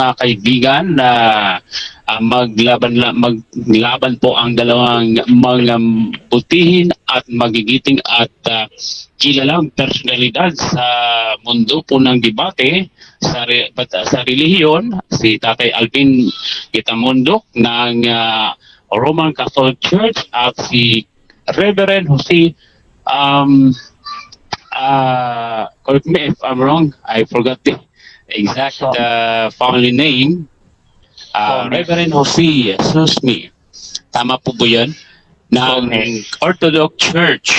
Mga kaibigan na maglaban po ang dalawang mga butihin at magigiting at kilalang personalidad sa mundo po ng debate sa relihiyon, si Tatay Alvin Gitamundok ng Roman Catholic Church at si Reverend Jose, correct me if I'm wrong, I forgot the exact family name. Gomez. Reverend Jose Susmi. Tama po ba yun? Ng Gomez. Orthodox Church.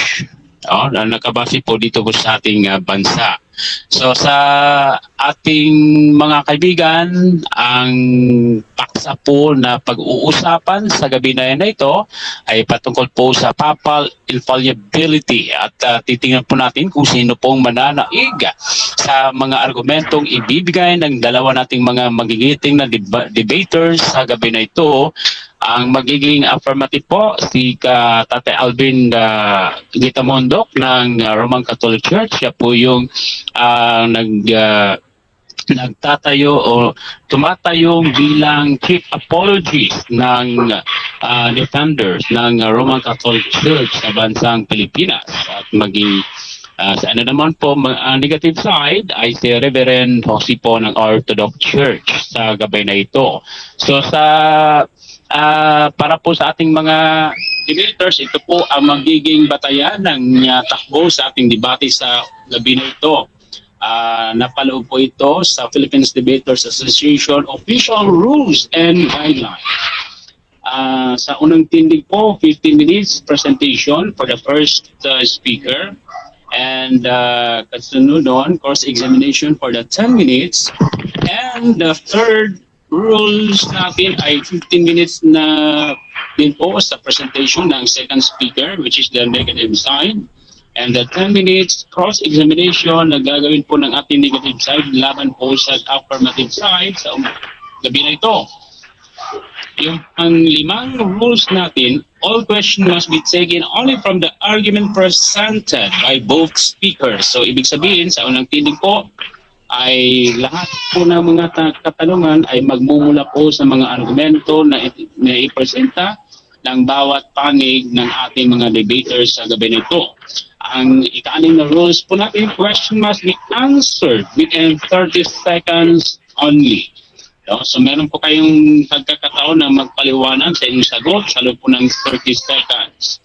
Oh, na nakabase po dito po sa ating bansa. So sa ating mga kaibigan, ang paksa po na pag-uusapan sa gabi na yan na ito ay patungkol po sa papal infallibility at titingnan po natin kung sino pong mananaig sa mga argumentong ibibigay ng dalawa nating mga magigiting na debaters sa gabi na ito. Ang magiging affirmative po si Tatay Alvin Gitamondok ng Roman Catholic Church. Siya po yung nagtatayo o tumatayo bilang chief apologist ng defenders ng Roman Catholic Church sa bansang Pilipinas at maging sa ano naman po negative side ay si Reverend Jose po ng Orthodox Church sa gabi na ito. So sa para po sa ating mga debaters, ito po ang magiging batayan ng takbo sa ating debate sa gabi na ito. Napaloob po ito sa Philippines Debaters Association official rules and guidelines. Sa unang tindig po, 15 minutes presentation for the first speaker. And kasunod doon, cross-examination for the 10 minutes. And the third rules natin ay 15 minutes na din po sa presentation ng second speaker, which is the negative side. And the 10 minutes cross-examination na gagawin po ng ating negative side laban po sa affirmative side sa gabi na ito. Yung panglimang rules natin, all questions must be taken only from the argument presented by both speakers. So, ibig sabihin, sa unang tindig po, ay lahat po ng mga katanungan ay magmumula po sa mga argumento na ipresenta ng bawat panig ng ating mga debaters sa gabi na ito. Ang ika-anim na rules po natin, question must be answered within 30 seconds only. No? So meron po kayong pagkakataon na magpaliwanag sa inyong sagot sa loob po ng 30 seconds.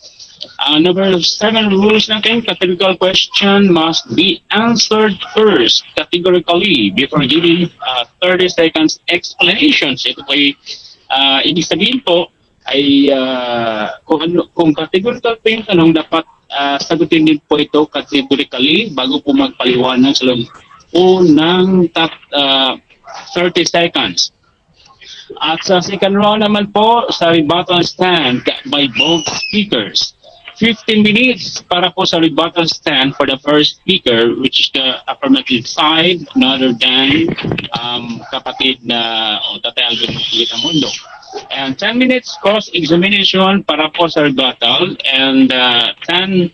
Number seven rules natin, categorical question must be answered first categorically before giving 30 seconds explanations. Ito po ay ibig sabihin po ay kung categorical po yung tanong, dapat sagutin din po ito categorically bago po magpaliwanag sa loob po ng 30 seconds. At sa second round naman po, sa rebuttal stand by both speakers. 15 minutes para po sa rebuttal stand for the first speaker, which is the affirmative side, other than kapatid na o Tatay Alvin Mundo. And 10 minutes cross-examination para po sa rebuttal. And 10,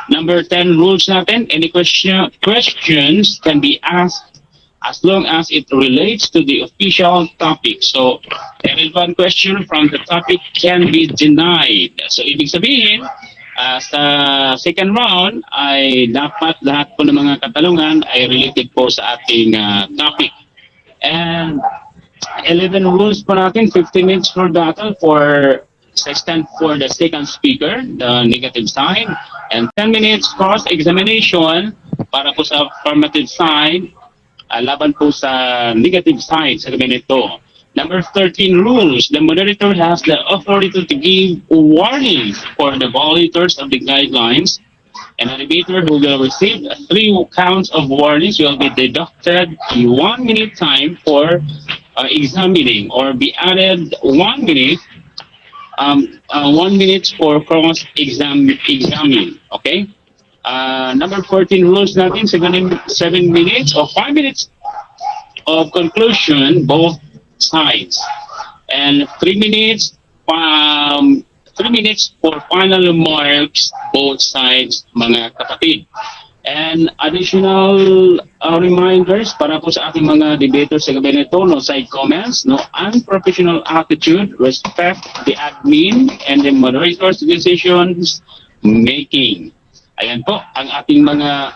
number 10 rules natin, any questions can be asked as long as it relates to the official topic. So, a relevant question from the topic can be denied. So, ibig sabihin, sa second round ay dapat lahat po ng mga katanungan ay related po sa ating topic. And 11 rules po natin, 15 minutes for battle for stand for the second speaker, the negative side, and 10 minutes cross-examination para po sa affirmative side, laban po sa negative side sa gabi na ito. Number 13 rules, the moderator has the authority to give warnings for the violators of the guidelines, and a debater who will receive three counts of warnings will be deducted 1 minute time for examining or be added 1 minute for cross-exam examine. Okay? Number 14 rules natin, 7 minutes or 5 minutes of conclusion, both sides. And 3 minutes for final remarks, both sides, mga kapatid. And additional reminders para po sa ating mga debaters sa gabi nito, no side comments, no unprofessional attitude, respect the admin and the moderators' decisions making. Ayan po ang ating mga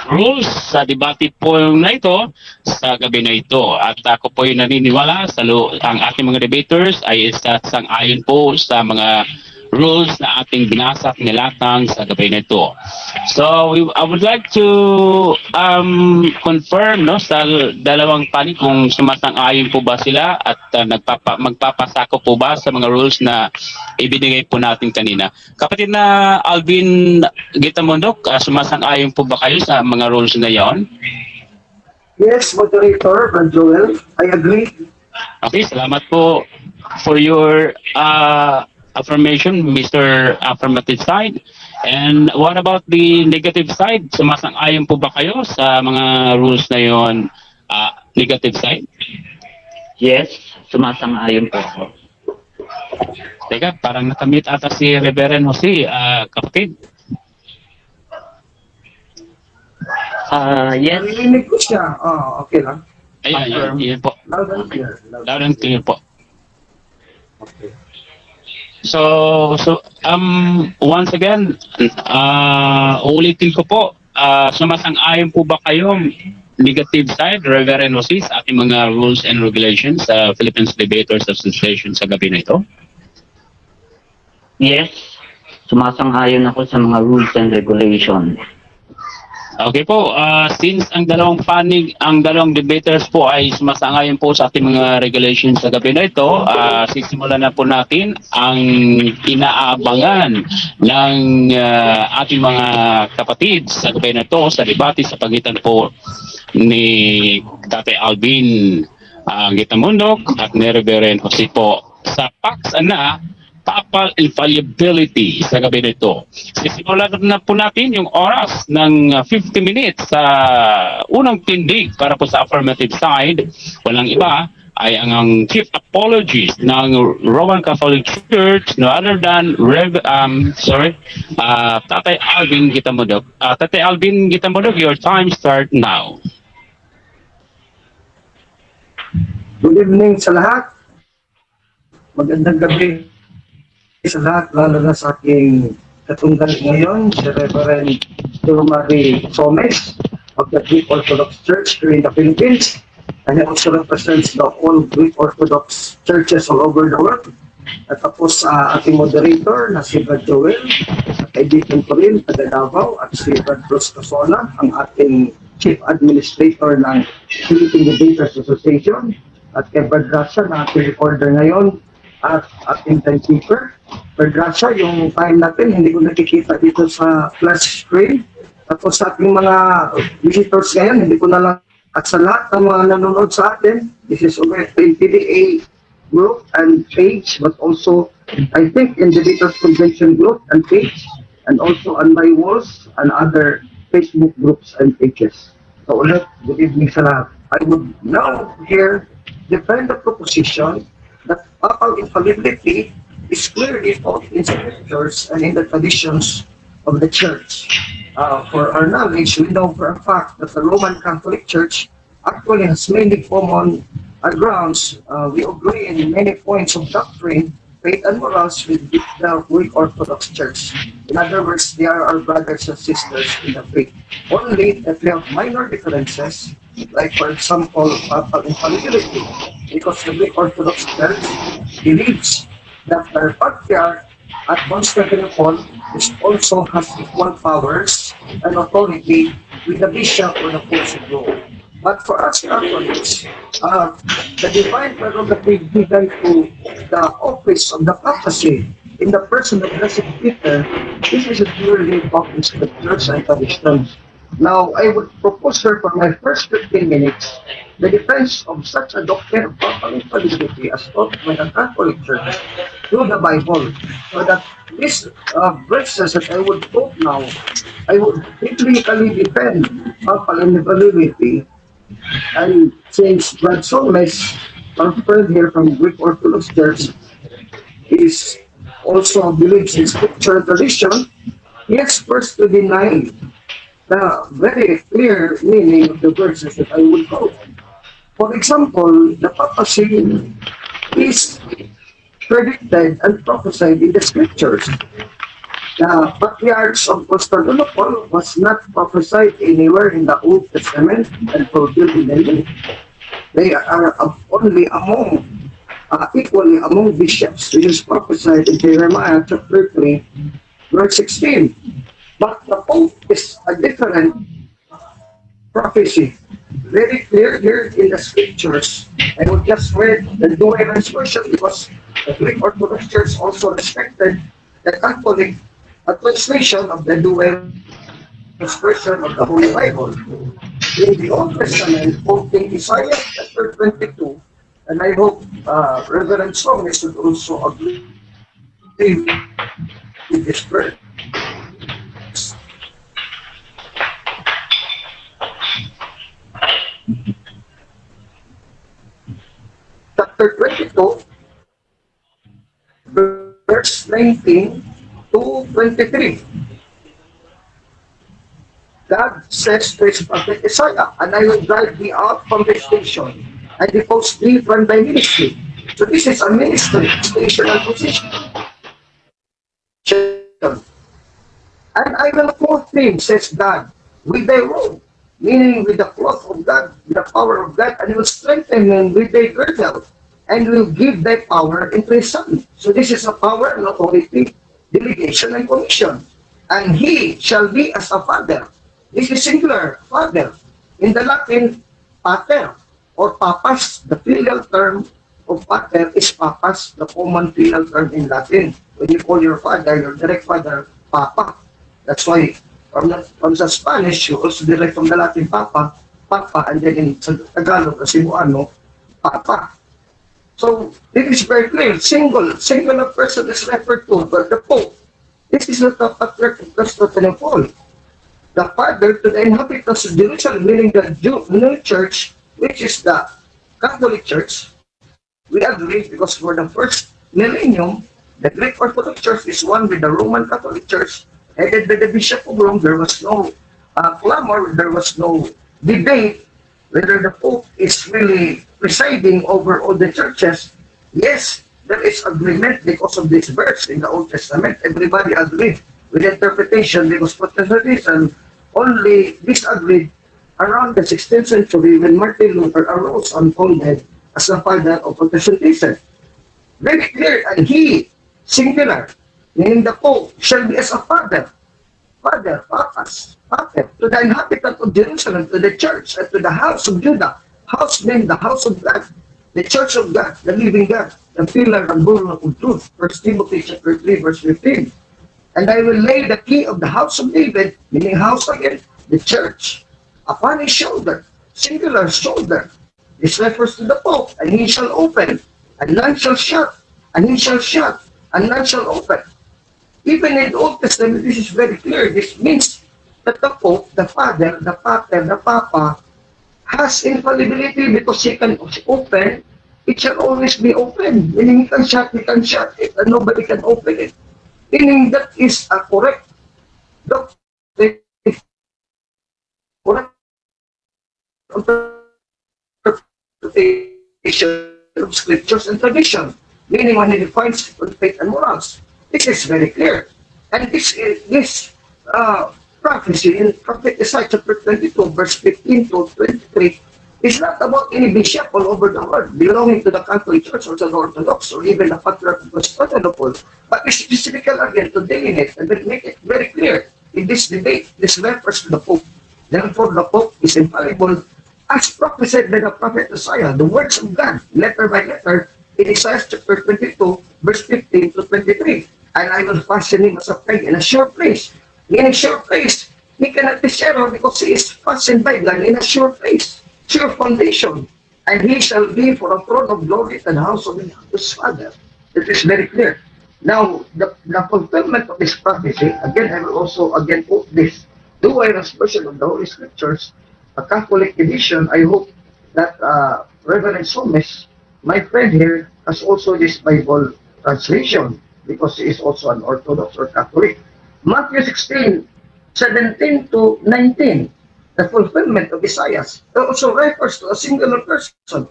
rules sa debate po na ito sa gabi na ito. At ako po ay naniniwala sa ang ating mga debaters ay isa sang-ayon po sa mga rules na ating binasa at nilatang sa gabi na ito. So I would like to confirm, no, sa dalawang panig kung sumasang-ayon po ba sila at magpapasako po ba sa mga rules na ibinigay po natin kanina. Kapatid na Alvin Gitamondok, sumasang-ayon po ba kayo sa mga rules na yon? Yes, Moderator Brad Joel, I agree. Okay, salamat po for your affirmation, Mr. Affirmative Side. And what about the negative side? Sumasang-ayon po ba kayo sa mga rules na yon, negative side? Yes, sumasang-ayon po ako. Teka, parang nakamute ata si Reverend Jose, kapatid. Yes. Narinig ko siya. Oh, okay lang. Ayan, ayan, ayan po. Loud and clear. Loud and clear po. Okay. So, once again, uulitin ko po, sumasang-ayon po ba kayo, negative side, Reverend Jose, sa ating mga rules and regulations sa Philippines Debaters Association sa gabi na ito? Yes, sumasang-ayon ako sa mga rules and regulation. Okay po, since ang dalawang panig, ang dalawang debaters po ay sumasang-ayon po sa ating mga regulations sa gabi na ito, sisimulan na po natin ang inaabangan ng ating mga kapatid sa gabi na ito sa debate sa pagitan po ni Tatay Alvin Gitamundok at ni Reverend Jose po sa paksa na Papal Infallibility sa gabi na ito. Sisimulan na po natin yung oras ng 50 minutes sa unang tindig para po sa affirmative side. Walang iba ay ang chief apologist ng Roman Catholic Church, no other than Rev, sorry, Tatay Alvin Gitamudok. Tatay Alvin Gitamudok, your time start now. Good evening sa lahat. Magandang gabi sa lahat, lalo na sa aking katunggali ngayon, si Reverend Marie Somes of the Greek Orthodox Church here in the Philippines. And he also represents the all Greek Orthodox churches all over the world. At tapos sa ating moderator na si Brad Joel, at kaibigan ko rin, taga Davao, at si Brad Bruce Casona, ang ating Chief Administrator ng Philippine Debaters Association, at kay Brad Rasha na ating recorder ngayon, at ating timekeeper. Brad Rasha, yung time natin, hindi ko nakikita dito sa flash screen. Tapos sa ating mga visitors ngayon, hindi ko na lang, at sa lahat ng mga nanonood sa atin, this is already in PDA group and page, but also I think in the Debaters Convention group and page, and also on my walls and other Facebook groups and pages. So ulit, good evening sa lahat. I would now here defend the proposition that papal infallibility is clearly taught in scriptures and in the traditions of the church. For our knowledge, we know for a fact that the Roman Catholic Church actually has many common grounds. We agree in many points of doctrine, faith, and morals with the Greek Orthodox Church. In other words, they are our brothers and sisters in the faith. Only that we have minor differences, like, for example, papal infallibility, because the Greek Orthodox Church believes that the Patriarch at Constantinople is also has equal powers and authority with the bishop or the Pope of Rome. But for us Catholics, the divine prerogative given to the office of the papacy in the person of Blessed Peter, this is purely taught in scriptures and traditions. Now, I would propose, sir, for my first 15 minutes, the defense of such a doctrine of papal infallibility as taught by the Catholic Church through the Bible. So that these verses that I would quote now, I would biblically defend papal infallibility. And since Brad Solmes, our friend here from Greek Orthodox Church, is also believes in scripture and tradition, he has first to deny The very clear meaning of the verses that I will quote. For example, the papacy is predicted and prophesied in the scriptures. The Patriarchs of Constantinople was not prophesied anywhere in the Old Testament and fulfilled in the New. They are only equally among bishops, which is prophesied in Jeremiah chapter 3, verse 16. But the Pope is a different prophecy. Very clear here in the scriptures. I will just read the Douay version because the Greek Orthodox Church also respected the Catholic translation of the Douay version of the Holy Bible. In the Old Testament, quoting Isaiah chapter 22, and I hope Reverend Somes would also agree with this verse. Chapter 22, verse 19 to 23. God says to his prophet Isaiah, "And I will drive thee out from the station and depose thee from thy ministry." So this is a ministry, station and position. "And I will clothe him," says God, "with thy robe," meaning with the cloth of God, with the power of God, "and will strengthen him with thy girdle, and will give thy power into his son." So this is a power and authority, delegation and commission. "And he shall be as a father." This is singular, father. In the Latin, pater or papas, the filial term of pater is papas, the common filial term in Latin. When you call your father, your direct father, papa. That's why from the Spanish, you also derive from the Latin papa, papa, and then in Tagalog, Cebuano, papa. So it is very clear, singular person is referred to, but the Pope. This is not the Patriarch of Constantinople. The father to the inhabitants of Jerusalem, meaning the new church, which is the Catholic Church. We agree because for the first millennium, the Greek Orthodox Church is one with the Roman Catholic Church, headed by the Bishop of Rome. There was no clamor, there was no debate whether the Pope is really presiding over all the churches. Yes, there is agreement because of this verse in the Old Testament. Everybody agreed with the interpretation because Protestantism only disagreed around the 16th century when Martin Luther arose and founded as the father of Protestantism. Very clear, "And he," singular, meaning the Pope, "shall be as a father," father, papas, pater, "to the inhabitant of Jerusalem, to the church, and to the house of Judah." House means the house of God, the church of God, the living God, the pillar and bulwark of truth. First Timothy chapter 3, verse 15. "And I will lay the key of the house of David," meaning house again, the church, "upon his shoulder," singular shoulder. This refers to the Pope, "and he shall open, and none shall shut, and he shall shut, and none shall open." Even in the Old Testament, this is very clear. This means that the Pope, the Father, the Pater, the Papa, has infallibility because he can open, it shall always be open. Meaning he can shut it, and nobody can open it. Meaning that is a correct doctrine, correct interpretation of scriptures and tradition, meaning when he defines faith and morals. This is very clear. And this prophecy in Prophet Isaiah chapter 22, verse 15 to 23 is not about any bishop all over the world belonging to the Catholic Church or to the Orthodox or even the Patriarch of Constantinople, but it's specifically again to delineate and then make it very clear in this debate, this refers to the Pope. Therefore, the Pope is infallible as prophesied by the prophet Isaiah, the words of God, letter by letter, in Isaiah chapter 22, verse 15 to 23. "And I will fasten him as a peg in a sure place." In a sure place, he cannot be error because he is fastened by God in a sure place, sure foundation. "And he shall be for a throne of glory to the house of his father." It is very clear. Now, the fulfillment of this prophecy, again, I will also again quote this Douay version of the Holy Scriptures, a Catholic edition. I hope that Reverend Somes, my friend here, has also this Bible translation because he is also an Orthodox or Catholic. Matthew 16, 17 to 19, the fulfillment of Isaiah. It also refers to a singular person.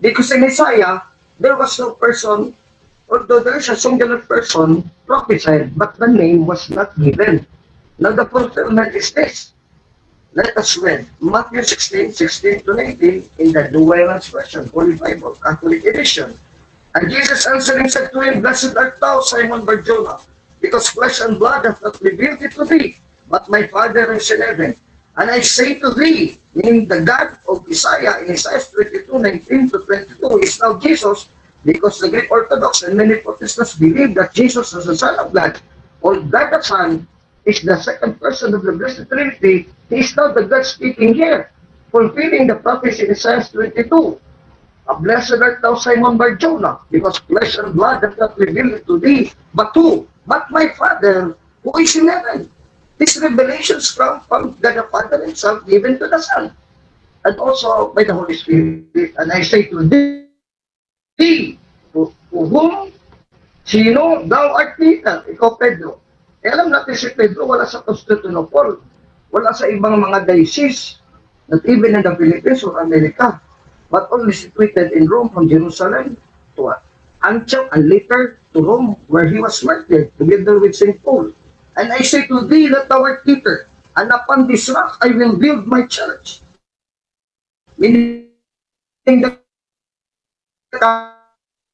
Because in Isaiah, there was no person, although there is a singular person prophesied, but the name was not given. Now the fulfillment is this. Let us read Matthew 16, 16 to 19 in the Douay Version, Holy Bible, Catholic edition. And Jesus answering said to him, "Blessed art thou, Simon Barjona, because flesh and blood hath not revealed it to thee, but my Father who is in heaven. And I say to thee," meaning the God of Isaiah in Isaiah 22, 19 to 22 is now Jesus, because the Greek Orthodox and many Protestants believe that Jesus is the Son of God, or God the Son is the second person of the Blessed Trinity. He is now the God speaking here, fulfilling the prophecy in Isaiah 22. "Blessed art thou, Simon Barjona, because flesh and blood hath not revealed it to thee, but who? But my Father who is in heaven." These revelations come from God the Father himself given to the Son, and also by the Holy Spirit. "And I say to thee, to whom, sino, thou art Peter," ikaw Pedro. Eh, alam natin si Pedro wala sa Constantinople, wala sa ibang mga diocese, not even in the Philippines or America, but only situated in Rome, from Jerusalem to Antioch and later to Rome, where he was martyred together with St. Paul. "And I say to thee that thou art Peter, and upon this rock I will build my church." Meaning the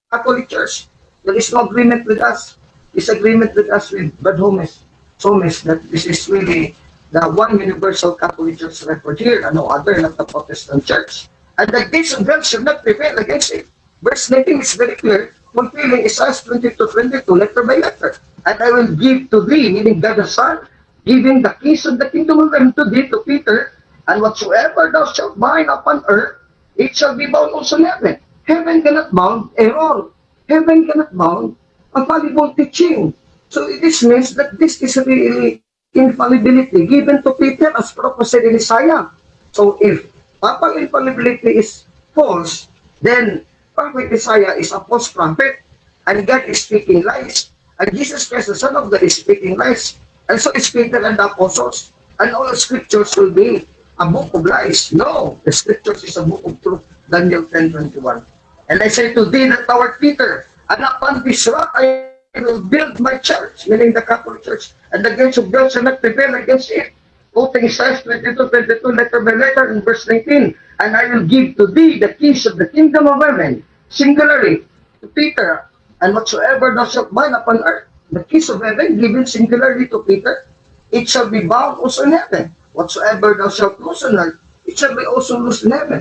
Catholic Church. There is no agreement with us. Disagreement with us with Brad Homes, Somes, that this is really the one universal Catholic Church referred here and no other, not the Protestant Church. "And the gates of hell shall not prevail against it." Verse 19 is very clear, fulfilling Isaiah 22, 22, letter by letter. "And I will give to thee," meaning God the Son, giving "the keys of the kingdom of heaven to thee," to Peter, "and whatsoever thou shalt bind upon earth, it shall be bound also in heaven." Heaven cannot bound error. Heaven cannot bound a fallible teaching. So this means that this is really infallibility given to Peter as prophesied in Isaiah. So if papal infallibility is false, then Prophet Isaiah is a false prophet and God is speaking lies. And Jesus Christ, the Son of God, is speaking lies. And so is Peter and the apostles. And all the scriptures will be a book of lies. No, the scriptures is a book of truth. Daniel 10:21. "And I say to thee that thou art Peter, and upon this rock I will build my church," meaning the Catholic Church, "and the gates of hell shall not prevail against it." Quoting Isaiah 22, 22, letter by letter in verse 19. "And I will give to thee the keys of the kingdom of heaven," singularly, to Peter, "and whatsoever thou shalt bind upon earth," the keys of heaven given singularly to Peter, "it shall be bound also in heaven. Whatsoever thou shalt loose on earth, it shall be also loosed in heaven."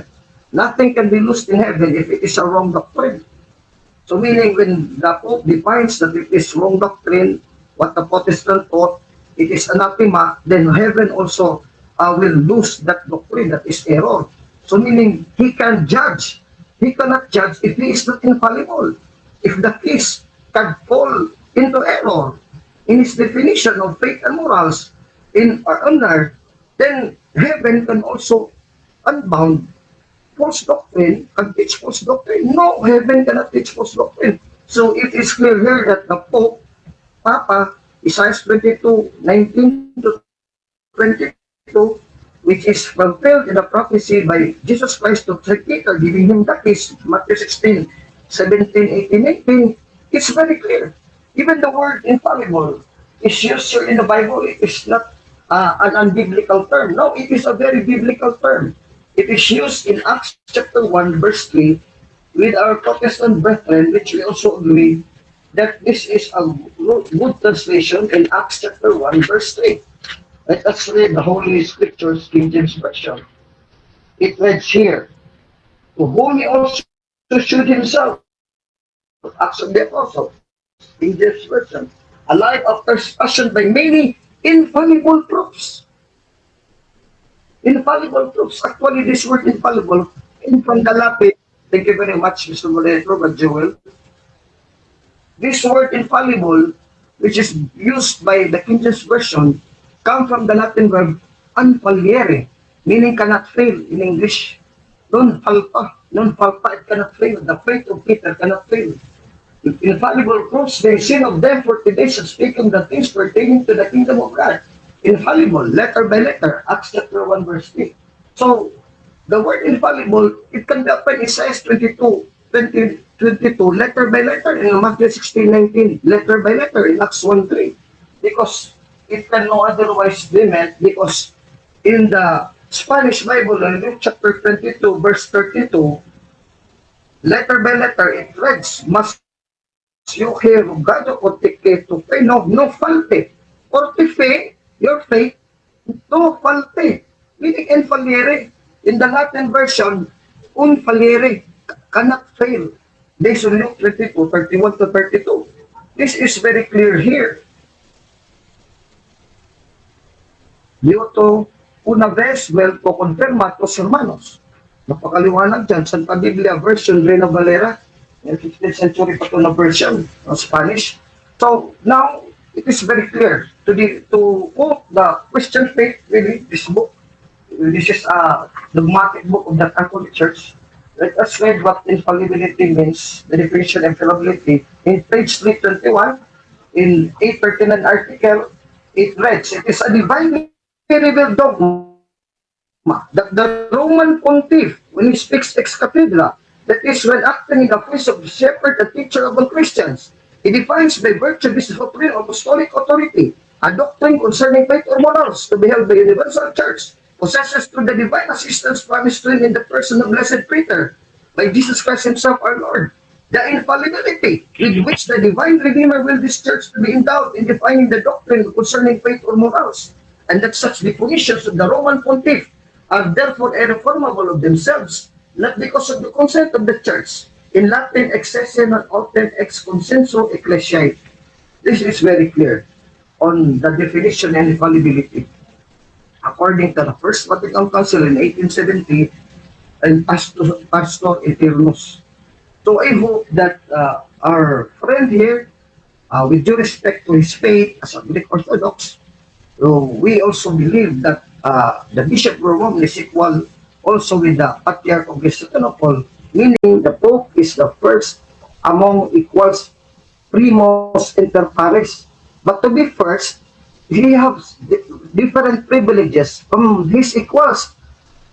Nothing can be loosed in heaven if it is a wrong doctrine. So meaning when the Pope defines that it is wrong doctrine, what the Protestant taught, it is anathema, then heaven also will lose that doctrine that is error. So meaning he can judge. He cannot judge if he is not infallible. If the case can fall into error in his definition of faith and morals in our honor, then heaven can also unbound false doctrine and teach false doctrine. No, heaven cannot teach false doctrine. So it is clear here that the Pope, Papa, Isaiah 22, 19 to 22, which is fulfilled in the prophecy by Jesus Christ to St. Peter, giving him the keys, Matthew 16, 17, 18, 18, it's very clear. Even the word infallible is used here in the Bible. It is not an unbiblical term. No, it is a very biblical term. It is used in Acts chapter 1, verse 3, with our Protestant brethren, which we also agree that this is a good translation in Acts chapter 1, verse 3. Let us read the Holy Scriptures, King James Version. It reads here, "To whom he also shewed himself," Acts of the Apostles, King James Version, "alive after his passion by many infallible proofs." Infallible proofs. Actually, this word "infallible" in from the Latin. Thank you very much, Mr. Moleto, Brother Joel. This word "infallible," which is used by the King James Version, come from the Latin verb "anfallere," meaning cannot fail in English. Non falta. Non falta, it cannot fail. The faith of Peter cannot fail. "Infallible proofs, being seen of them 40 days and speaking the things pertaining to the kingdom of God." Infallible, letter by letter, Acts chapter 1 verse 3. So, the word infallible, it can be applied in Isaiah 22, 20, 22, letter by letter, in Matthew 16, 19, letter by letter, in Acts 1, 3. Because it can no otherwise be meant because in the Spanish Bible, in Luke chapter 22, verse 32, letter by letter, it reads, "Mas yo he rogado porque tu fe no falte." Porque fe, your faith, no falte. Meaning infallire. In the Latin version, unfallire, cannot fail. Based on Luke 22, 31 to 32. This is very clear here. Dito, una vez vuelto conferma tus hermanos. Napakaliwanag dyan. Santa Biblia version, Reina Valera. Yung 15th century pa ito na version ng Spanish. So, now, it is very clear to quote the Christian faith, really, this book. This is a dogmatic book of the Catholic Church. Let us read what infallibility means, the definition of infallibility. In page 321, in 839 article, it reads, "It is a divinely revealed dogma that the Roman pontiff, when he speaks ex cathedra, that is, when acting in the office of the shepherd and teacher of all Christians, he defines by virtue of his supreme apostolic authority a doctrine concerning faith or morals to be held by universal church, possesses through the divine assistance promised to him in the person of Blessed Peter, by Jesus Christ himself our Lord, the infallibility with which the divine Redeemer will this church to be endowed in defining the doctrine concerning faith or morals, and that such definitions of the Roman pontiff are therefore irreformable of themselves, not because of the consent of the church." In Latin, ex se non autem ex consensu ecclesiae. This is very clear on the definition and infallibility. According to the First Vatican Council in 1870 and Pastor Aeternus. So I hope that our friend here, with due respect to his faith as a Greek Orthodox, so we also believe that the Bishop of Rome is equal also with the Patriarch of Constantinople, meaning the Pope is the first among equals, primus inter pares. But to be first, he has different privileges from his equals.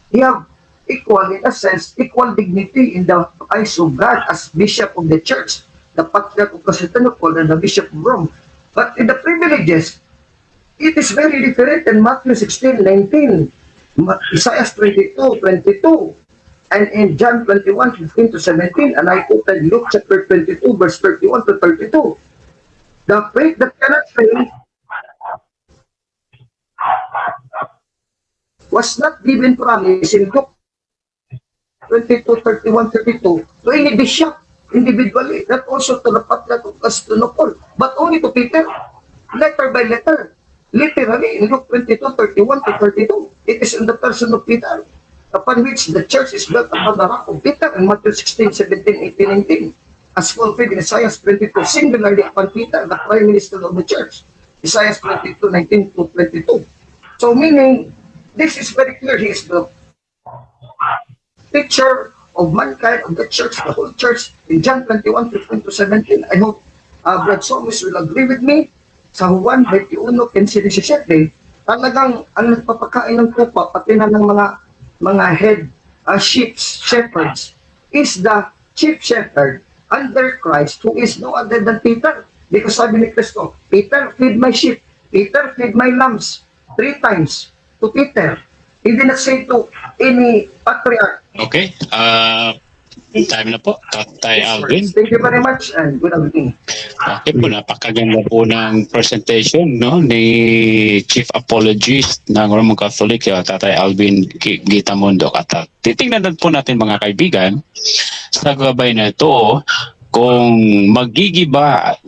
He have equal, in a sense, equal dignity in the eyes of God as Bishop of the Church, the Patriarch of Constantinople and the Bishop of Rome. But in the privileges, it is very different in Matthew 16, 19, Isaiah 22, 22, and in John 21, 15 to 17, and I quoted Luke chapter 22, verse 31 to 32. The faith that cannot fail was not given promise in Luke 22, 31, 32 to any bishop individually, not also to the Patriarch of Constantinople, but only to Peter, letter by letter. Literally, in Luke 22, 31 to 32, it is in the person of Peter, upon which the church is built upon the rock of Peter in Matthew 16, 17, 18, 19, as fulfilled in Isaiah 22, singularly upon Peter, the prime minister of the church. Isaiah 22, 19 to 22. So meaning, this is very clear. He is the picture of mankind, of the church, the whole church, in John 21, 15 to 17. I hope Brad Somis will agree with me. Sa Juan 21, 15, 17, talagang ang nagpapakain ng tupa, pati na ng mga head sheep, shepherds, is the chief shepherd under Christ, who is no other than Peter. Because sabi ni Kristo, "Peter, feed my sheep. Peter, feed my lambs." Three times to Peter. He did not say to any patriarch. Okay. Time na po, Tatay Alvin. Thank you very much and good evening. Okay po, napakaganda po ng presentation, no, ni Chief Apologist ng Roman Catholic, Tatay Alvin Gitamundo. At titingnan din po natin, mga kaibigan, sa gabay na ito kung magigiba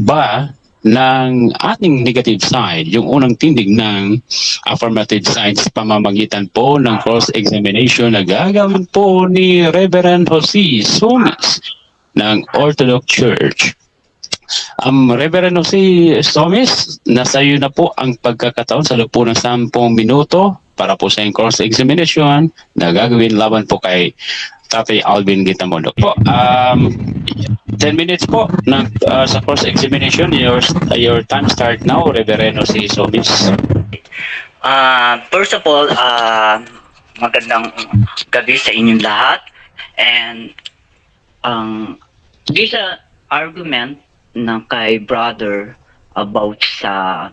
ba ng ating negative side, yung unang tindig ng affirmative side sa pamamagitan po ng cross-examination na gagawin po ni Reverend Jose Somis ng Orthodox Church. Reverend Jose Somis, nasa iyo na po ang pagkakataon sa loob po ng 10 minuto para po sa iyong cross-examination na gagawin laban po kay Tatay Alvin Gitamundo. Po, 10 minutes po sa cross-examination. Your time start now, Reverend Jose Somis. First of all, magandang gabi sa inyong lahat. And ang this argument ng kay brother about sa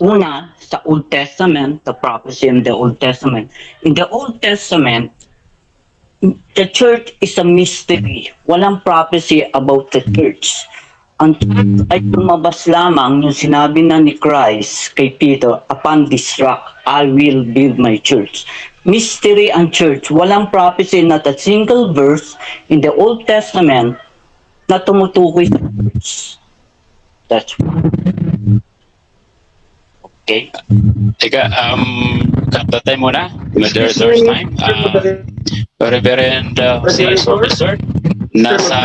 una, sa Old Testament, the prophecy in the Old Testament. In the Old Testament, the church is a mystery. Walang prophecy about the church. Ang church ay lumabas lamang yung sinabi na ni Christ kay Peter, "Upon this rock, I will build my church." Mystery ang church. Walang prophecy, not a single verse in the Old Testament na tumutukoy sa church. That's okay. Teka, tatay muna. There's time. Reverend Jose Officer, nasa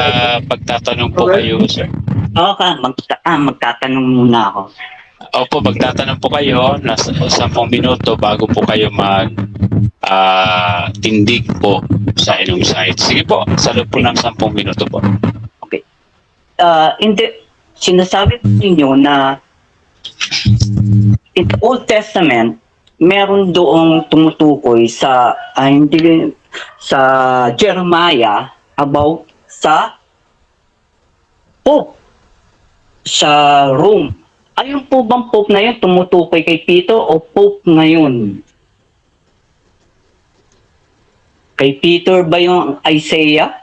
pagtatanong po kayo, sir. Okay, magtatanong muna ako. Opo, magtatanong po kayo, nasa 10 minuto bago po kayo mag tindig po sa inyong site. Sige po, sa loob po ng 10 minuto po. Hindi, sinasabi po ninyo na in the Old Testament, meron doong tumutukoy sa, hindi, sa Jeremiah about sa Pope sa Rome. Ayun po bang Pope na yun tumutukoy kay Peter o Pope ngayon? Kay Peter ba yung Isaiah,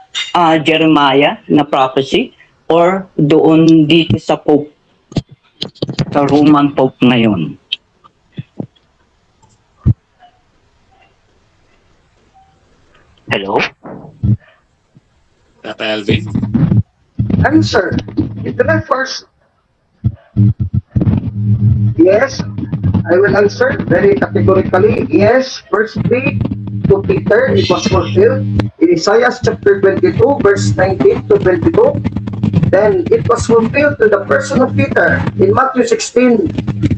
Jeremiah na prophecy? Or doon dito sa Pope, sa Roman Pope ngayon? Hello? Tata Alvin. Answer. It refers. Yes, I will answer very categorically. Yes, firstly, to Peter, it was fulfilled in Isaiah chapter 22, verse 19 to 22. Then it was fulfilled to the person of Peter in Matthew 16,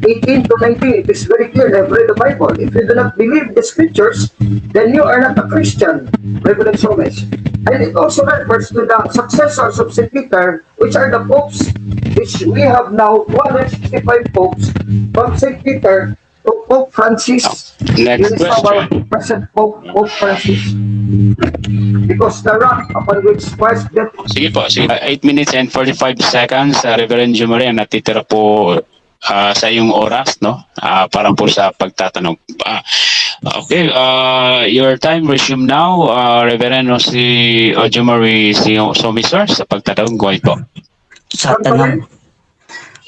18 to 19. It is very clear. I've read the Bible. If you do not believe the scriptures, then you are not a Christian, Reverend Somes. And it also refers to the successors of St. Peter, which are the popes, which we have now 165 popes from St. Peter to Pope Francis. Next Here is our question. Present Pope, Pope Francis. Because the rock upon which Christ built Sige po, sige. 8 minutes and 45 seconds, Reverend Jumare, ang natitira po sa iyong oras, no? Para po sa pagtatanong. Okay, your time resume now, Reverend Jose Jumare Somisar, sa pagtatanong. Go ahead po. Sa tanong.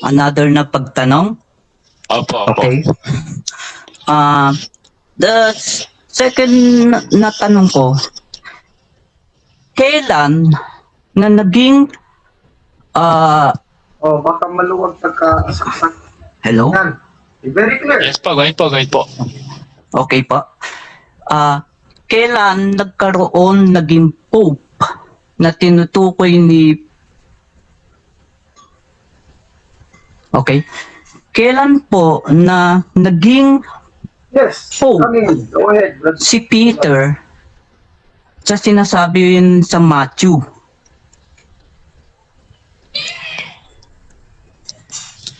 Another na pagtanong? Opo. Okay. The second na tanong ko, kailan na naging Oh, baka maluwag pagka-saksak. Hello? Yan. Very clear. Yes po, go ahead po, go ahead po. Okay po. Kailan nagkaroon naging pope na tinutukoy ni Okay. Kailan po na naging Yes. Pope Come in. Go ahead, Brother. Si Peter sa sinasabi yun sa Matthew?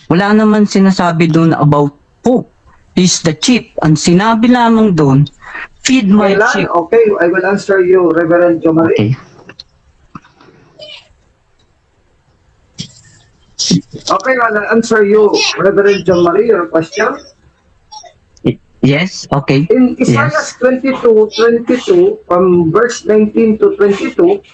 Wala naman sinasabi doon about Pope. He's the chief. Ang sinabi lamang doon, "Feed my Kailan? sheep." Okay, I will answer you, Reverend Jomari. Okay. Okay, I'll answer you, Reverend John Marie, your question. Yes, okay. In Isaiah 22, 22, from verse 19 to 22,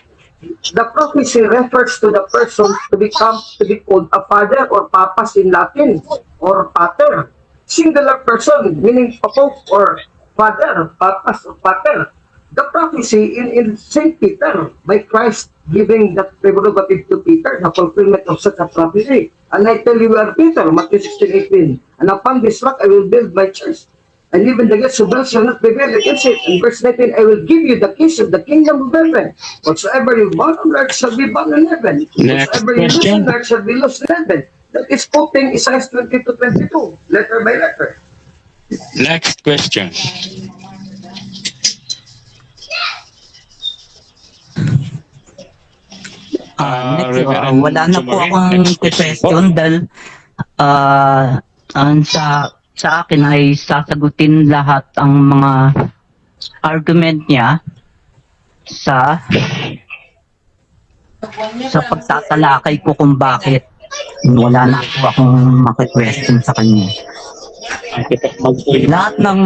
the prophecy refers to the person to be called a father or papas in Latin or pater. Singular person, meaning pope or father, papas or pater. The prophecy in St. Peter, by Christ giving that prerogative to Peter, the fulfillment of such a prophecy. "And I tell you, you are Peter," Matthew 16, 18. "And upon this rock I will build my church. And even the gates of hell shall not prevail against it." And verse 19, "I will give you the keys of the kingdom of heaven. Whatsoever you bound on earth shall be bound in heaven. Next Whatsoever you loose question. On earth shall be loosed in heaven." That is quoting Isaiah 22, 22, letter by letter. Next question. Next, Reverend wala na po Jomari, akong next question po. Question dahil ang sa Sa akin ay sasagutin lahat ang mga argument niya sa pagtatalakay ko kung bakit wala na po akong maki-question sa kanya. Lahat ng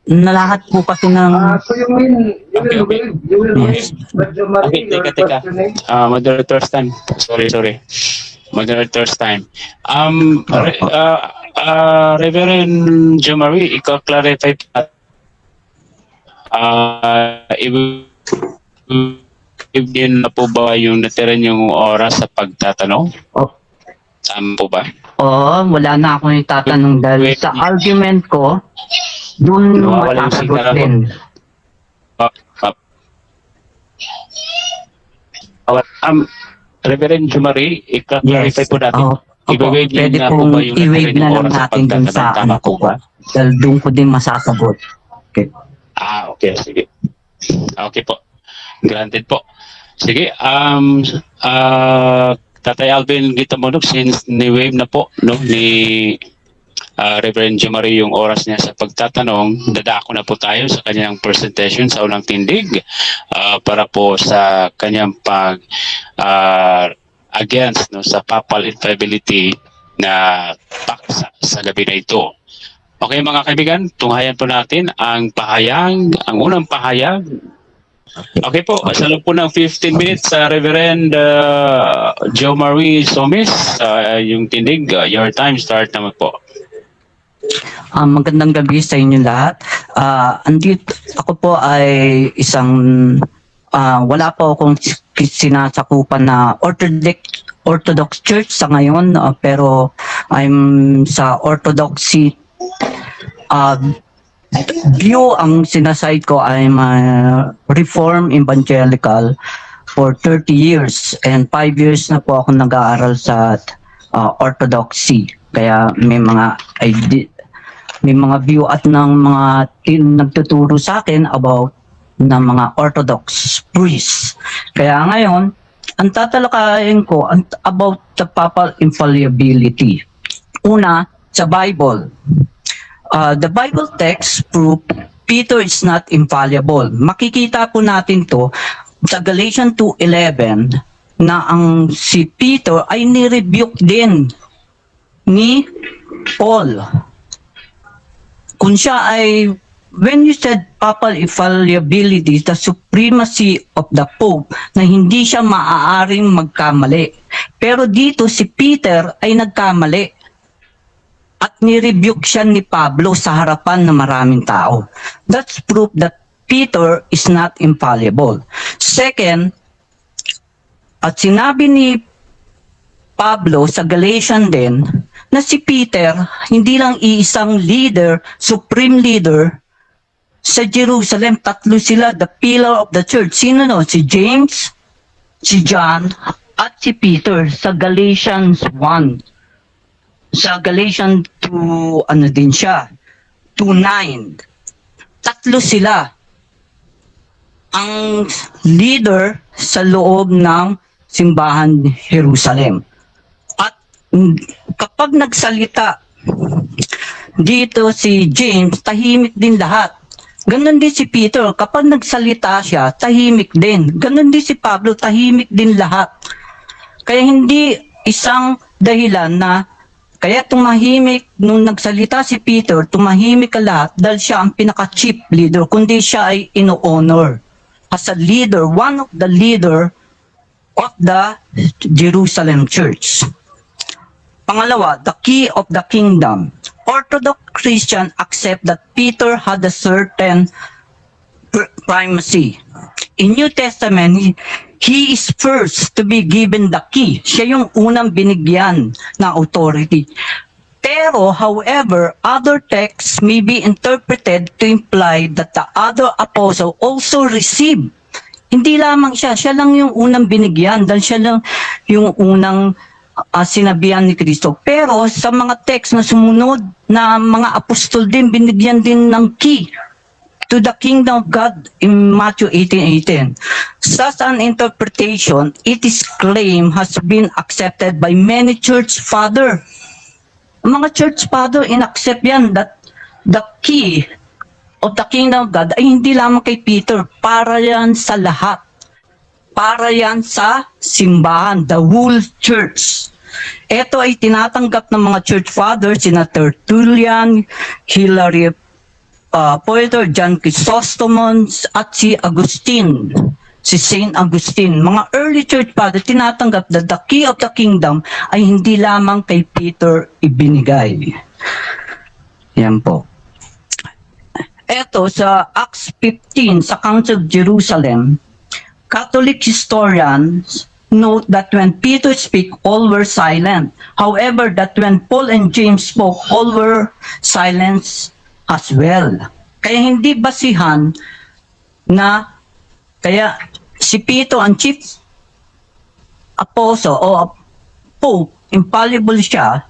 na lahat po kasi ng So you will waive, you will waive, Brother Marie, Okay, your teka, teka. questioning. Moderator's time. Sorry, sorry. Moderator's time. Reverend Jomari, ikaw-clarify pa. I-waive din na po ba yung natira niyong oras sa pagtatanong? Oh. Tama po ba? Oo, wala na akong itatanong dahil sa argument ko, doon Nawawala yung masasagot signal ako. din. Reverend Jomari, ika-clarify po natin. Oo. Opo, I-waive niyo pwede na po pong ba yung natira i-waive na niyong lang oras sa natin dun sa pagtatanong? Tama ano po ko. ba? Dahil doon ko din masasagot. Okay. Ah, okay. Sige. Okay po. Granted po. Sige, Tatay Alvin Gitamonok, since ni-waive na po, no, ni Reverend Jomari yung oras niya sa pagtatanong, dadako na po tayo sa kanyang presentation sa unang tindig para po sa kanyang pag against, no, sa papal infallibility na paksa sa gabi na ito. Okay, mga kaibigan, tunghayan po natin ang pahayag, ang unang pahayag. Okay po, sa loob po ng 15 minutes, sa Reverend Joe Marie Somis, yung tindig, your time start naman po. Magandang gabi sa inyo lahat. Andito ako po ay isang wala po akong sinasakupan na Orthodox Orthodox Church sa ngayon, pero I'm sa Orthodoxy view ang sinaside ko. I'm a Reform Evangelical for 30 years and 5 years na po ako nag-aaral sa Orthodoxy. Kaya may mga view at ng mga nagtuturo sa akin about ng mga Orthodox priests. Kaya ngayon, ang tatalakayin ko about the papal infallibility. Una, sa Bible. The Bible text prove Peter is not infallible. Makikita po natin to sa Galatians 2:11 na ang si Peter ay ni-rebuke din ni Paul. Kung siya ay, when you said papal infallibility, the supremacy of the Pope, na hindi siya maaaring magkamali. Pero dito si Peter ay nagkamali at ni-rebuke siya ni Pablo sa harapan ng maraming tao. That's proof that Peter is not infallible. Second, at sinabi ni Pablo sa Galatian din na si Peter hindi lang iisang leader, supreme leader sa Jerusalem, tatlo sila, the pillar of the church. Sino, no? Si James, si John, at si Peter sa Galatians 1. Sa Galatians 2, ano din siya, 2:9. Tatlo sila ang leader sa loob ng simbahan Jerusalem. At kapag nagsalita dito si James, tahimik din lahat. Ganon din si Peter, kapag nagsalita siya, tahimik din. Ganon din si Pablo, tahimik din lahat. Kaya hindi isang dahilan na kaya tumahimik nung nagsalita si Peter, tumahimik ka lahat dahil siya ang pinaka-chief leader, kundi siya ay ino-honor as a leader, one of the leader of the Jerusalem Church. Pangalawa, the key of the kingdom. Orthodox Christian accept that Peter had a certain primacy. In New Testament, he is first to be given the key. Siya yung unang binigyan na authority. Pero, however, other texts may be interpreted to imply that the other apostle also received. Hindi lamang siya, siya lang yung unang binigyan dahil siya lang yung unang sinabihan ni Kristo. Pero sa mga text na sumunod na mga apostol din, binigyan din ng key to the kingdom of God in Matthew 18:18. Such an interpretation, it is claimed, has been accepted by many church father. Ang mga church father, inaccept yan that the key of the kingdom of God ay hindi lamang kay Peter, para yan sa lahat. Para yan sa simbahan, the whole church. Ito ay tinatanggap ng mga church fathers, sina Tertullian, Hilary Poitiers, John Chrysostom, at si Agustin, si Saint Augustine. Mga early church fathers, tinatanggap that the key of the kingdom ay hindi lamang kay Peter ibinigay. Yan po. Ito sa Acts 15 sa Council of Jerusalem, Catholic historians note that when Peter speak, all were silent. However, that when Paul and James spoke, all were silent as well. Kaya hindi basihan na kaya si Peter ang chief apostle o pope, infallible siya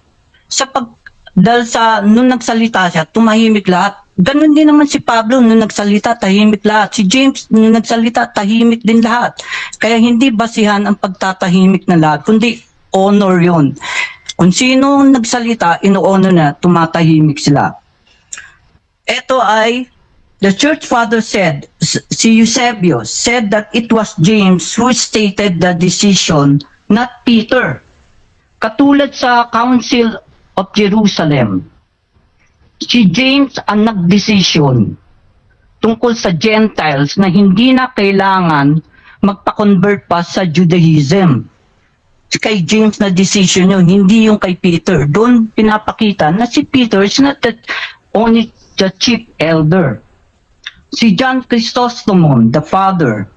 sa pag dahil sa nung nagsalita siya, tumahimik lahat. Ganon din naman si Pablo nung nagsalita, tahimik lahat. Si James nung nagsalita, tahimik din lahat. Kaya hindi basihan ang pagtatahimik na lahat, kundi honor yun. Kung sino nagsalita, ino-honor na, tumatahimik sila. Ito ay, the church father said, si Eusebio said that it was James who stated the decision, not Peter. Katulad sa Council of Jerusalem, si James ang nagdesisyon tungkol sa Gentiles na hindi na kailangan magpa-convert pa sa Judaism. Kay James na decision yun, hindi yung kay Peter. Doon pinapakita na si Peter is not only the chief elder. Si John Chrysostom, the father,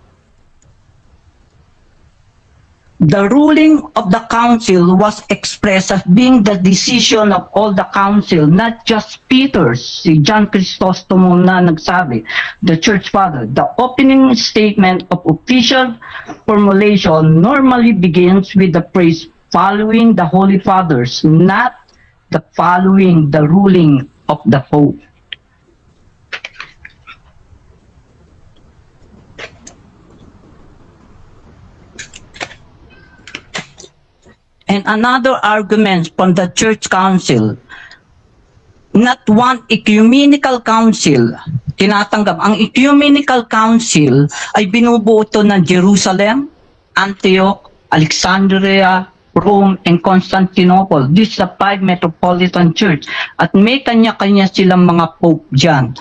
the ruling of the council was expressed as being the decision of all the council, not just Peter's. Si John Chrysostom na nagsabi, the church father. The opening statement of official formulation normally begins with the phrase "following the Holy Fathers," not the "following the ruling of the Pope." And another argument from the church council, not one ecumenical council tinatanggap. Ang ecumenical council ay binubuo ito ng Jerusalem, Antioch, Alexandria, Rome, and Constantinople. This is the five metropolitan church. At may kanya-kanya silang mga pope dyan.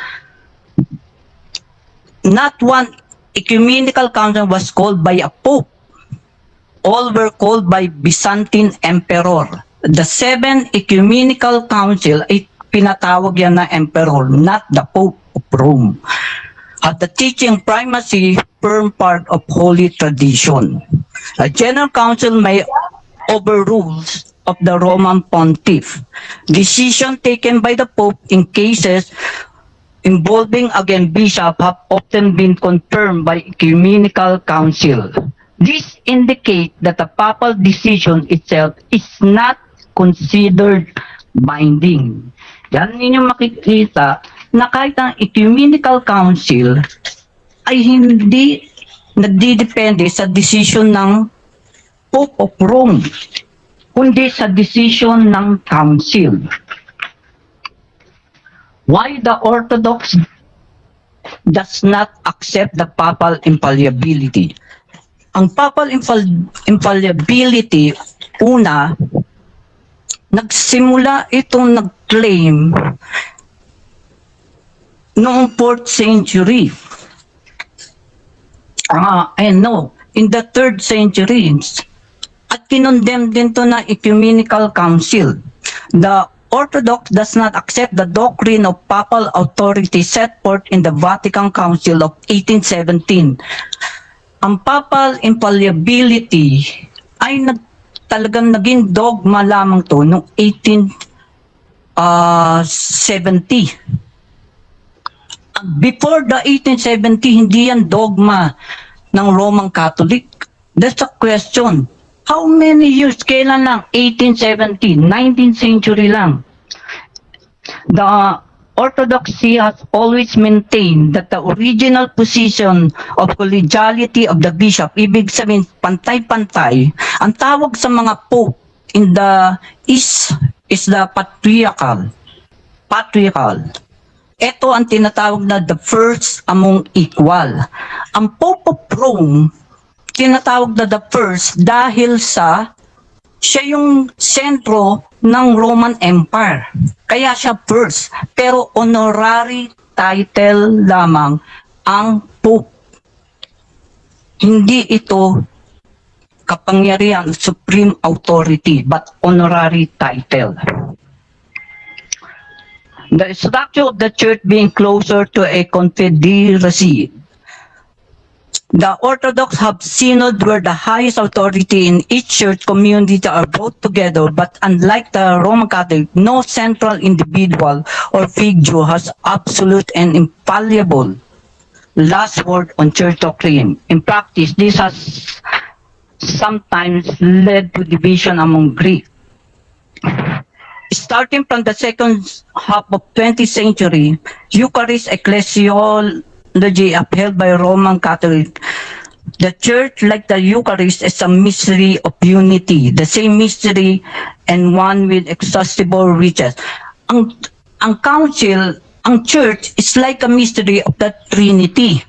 Not one ecumenical council was called by a pope. All were called by Byzantine emperor. The seven ecumenical council ay pinatawag yan na emperor, not the Pope of Rome. At the teaching primacy firm part of holy tradition. A general council may overrules of the Roman pontiff. Decision taken by the Pope in cases involving again bishop have often been confirmed by ecumenical council. This indicate that the papal decision itself is not considered binding. Yan ninyo makikita na kahit ang ecumenical council ay hindi nagdidepende sa decision ng Pope of Rome, kundi sa decision ng council. Why the Orthodox does not accept the papal infallibility? Ang papal infallibility, una, nagsimula itong nag-claim noong 4th century. Ah, and no, in the 3rd century. At kinondemn din to ng Ecumenical Council. The Orthodox does not accept the doctrine of papal authority set forth in the Vatican Council of 1817. Ang papal infallibility ay talagang naging dogma lamang to noong 1870. Before the 1870, hindi yan dogma ng Roman Catholic. That's a question. How many years? Kailan lang? 1870, 19th century lang. The Orthodoxy has always maintained that the original position of collegiality of the bishop, ibig sabihin pantay-pantay, ang tawag sa mga pope in the East is the patriarchal. Patriarchal. Ito ang tinatawag na the first among equal. Ang Pope of Rome, tinatawag na the first dahil sa siya yung sentro ng Roman Empire. Kaya siya first. Pero honorary title lamang ang Pope. Hindi ito kapangyarihan, supreme authority, but honorary title. The structure of the church being closer to a confederacy. The Orthodox have synod where the highest authority in each church community are brought together, but unlike the Roman Catholic, no central individual or figure has absolute and infallible last word on church doctrine. In practice, this has sometimes led to division among Greek. Starting from the second half of 20th century, Eucharist ecclesiology upheld by Roman Catholic. The church, like the Eucharist, is a mystery of unity, the same mystery and one with exhaustible riches. Ang council, ang church is like a mystery of the Trinity.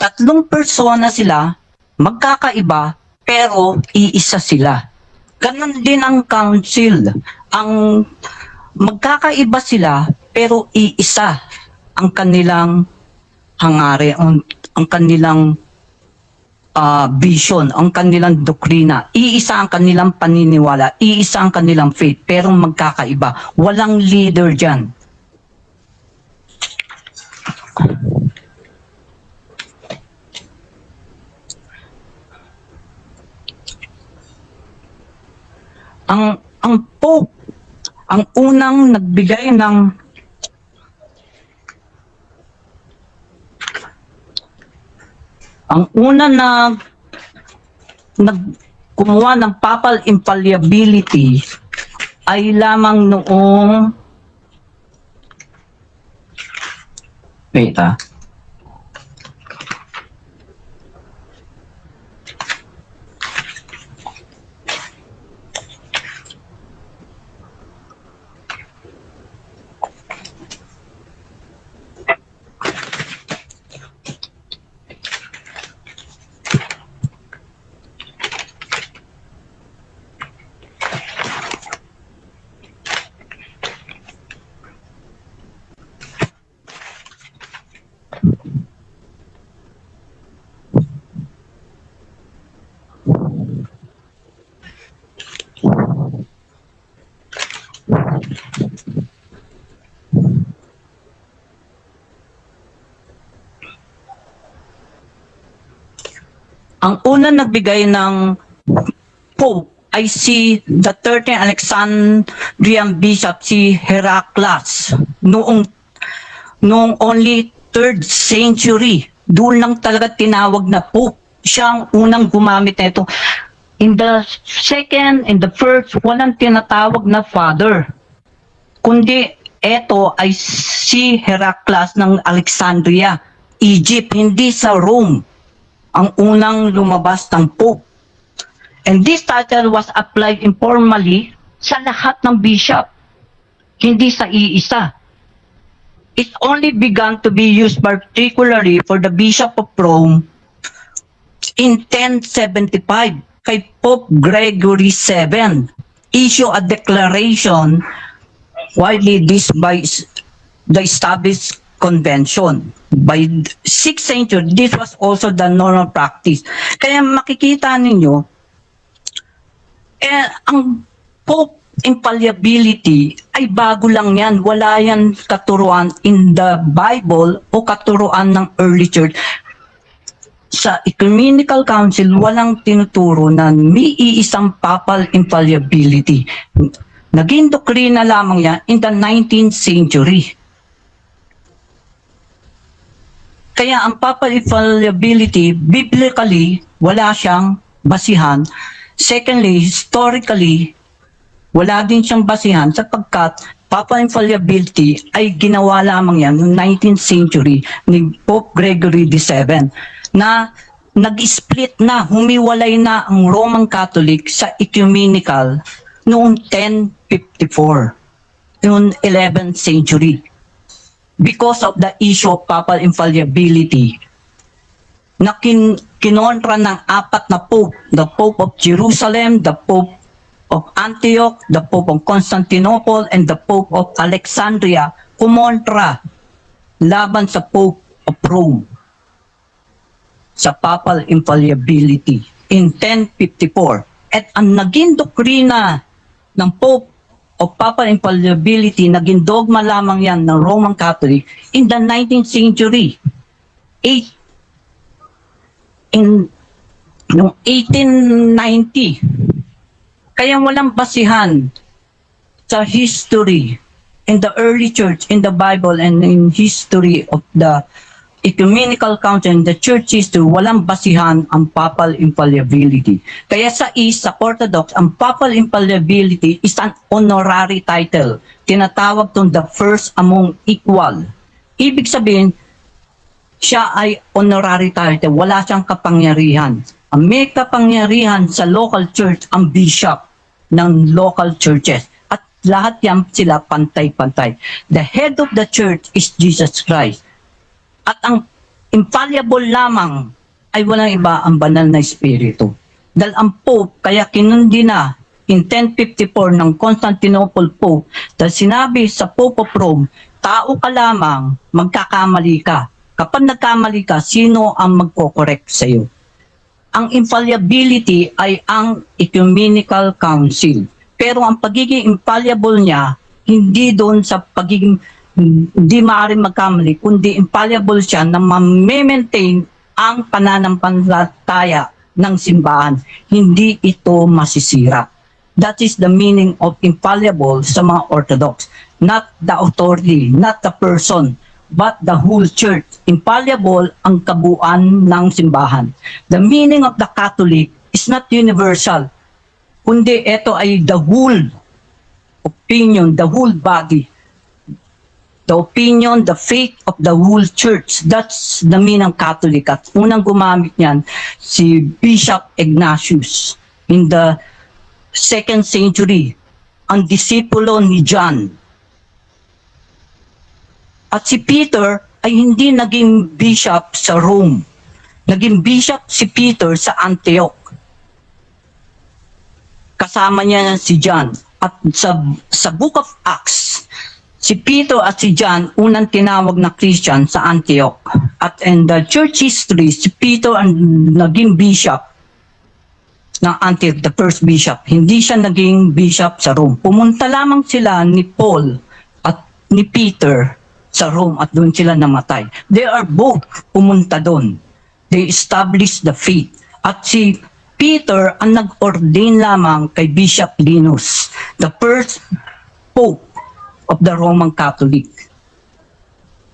Tatlong persona sila, magkakaiba, pero iisa sila. Ganon din ang council. Ang magkakaiba sila, pero iisa ang kanilang hangarin, ang kanilang vision, ang kanilang doktrina. Iisa ang kanilang paniniwala, iisa ang kanilang faith, pero magkakaiba. Walang leader dyan. Ang Pope ang unang nagbigay ng ang una na nag kumuha ng papal infallibility ay lamang noong, wait ah, ang unang nagbigay ng Pope ay si the 13th Alexandrian Bishop, si Heraclas, noong only 3rd century. Doon lang talaga tinawag na Pope. Siya ang unang gumamit nito. In the second, in the first, walang tinatawag na father. Kundi eto ay si Heraclas ng Alexandria, Egypt, hindi sa Rome ang unang lumabas ng Pope. And this title was applied informally sa lahat ng bishop, hindi sa iisa. It only began to be used particularly for the Bishop of Rome in 1075 kay Pope Gregory VII issue a declaration widely this by the established convention. By 6th century, this was also the normal practice. Kaya makikita ninyo, eh, ang Pope infallibility ay bago lang yan. Wala yan katuruan in the Bible o katuruan ng early church. Sa Ecumenical Council, walang tinuturo na may iisang papal infallibility. Naging doktrina lamang yan in the 19th century. Kaya ang papal infallibility, biblically, wala siyang basihan. Secondly, historically, wala din siyang basihan sapagkat papal infallibility ay ginawa lamang yan noong 19th century ni Pope Gregory VII na nag-split na, humiwalay na ang Roman Catholic sa ecumenical. noong 1054, noong 11th century. Because of the issue of papal infallibility, na kinontra ng apat na pope, the Pope of Jerusalem, the Pope of Antioch, the Pope of Constantinople, and the Pope of Alexandria, kumontra laban sa Pope of Rome sa papal infallibility in 1054. At ang naging doktrina ng Pope of papal infallibility, naging dogma lamang yan ng Roman Catholic in the 19th century. Eight, in noong 1890. Kaya walang basihan sa history in the early church, in the Bible, and in history of the ecumenical council and the church history, walang basihan ang papal infallibility. Kaya sa East, sa Orthodox, ang papal infallibility is an honorary title. Tinatawag tong the first among equal. Ibig sabihin, siya ay honorary title. Wala siyang kapangyarihan. Ang may kapangyarihan sa local church, ang bishop ng local churches. At lahat yan sila pantay-pantay. The head of the church is Jesus Christ. At ang infallible lamang ay walang iba, ang Banal na Espiritu. Dahil ang Pope, kaya kinundina in 1054 ng Constantinople Pope, dahil sinabi sa Pope of Rome, "Tao ka lamang, magkakamali ka. Kapag nagkamali ka, sino ang magko-correct sa iyo?" Ang infallibility ay ang ecumenical council. Pero ang pagiging infallible niya, hindi doon sa pagiging hindi maaaring magkamali, kundi infallible siya na ma-maintain ang pananampalataya ng simbahan. Hindi ito masisira. That is the meaning of infallible sa mga Orthodox. Not the authority, not the person, but the whole church. Infallible ang kabuuan ng simbahan. The meaning of the Catholic is not universal, kundi ito ay the whole opinion, the whole body. The opinion, the faith of the whole church. That's the meaning ng Catholic. At unang gumamit niyan, si Bishop Ignatius in the second century, ang disipulo ni John. At si Peter ay hindi naging bishop sa Rome. Naging bishop si Peter sa Antioch. Kasama niya si John. At sa Book of Acts, si Peter at si John unang tinawag na Christian sa Antioch. At in the church history, si Peter ang naging bishop ng Antioch, the first bishop. Hindi siya naging bishop sa Rome. Pumunta lamang sila ni Paul at ni Peter sa Rome at doon sila namatay. They are both pumunta doon. They established the faith. At si Peter ang nag-ordain lamang kay Bishop Linus, the first pope of the Roman Catholic.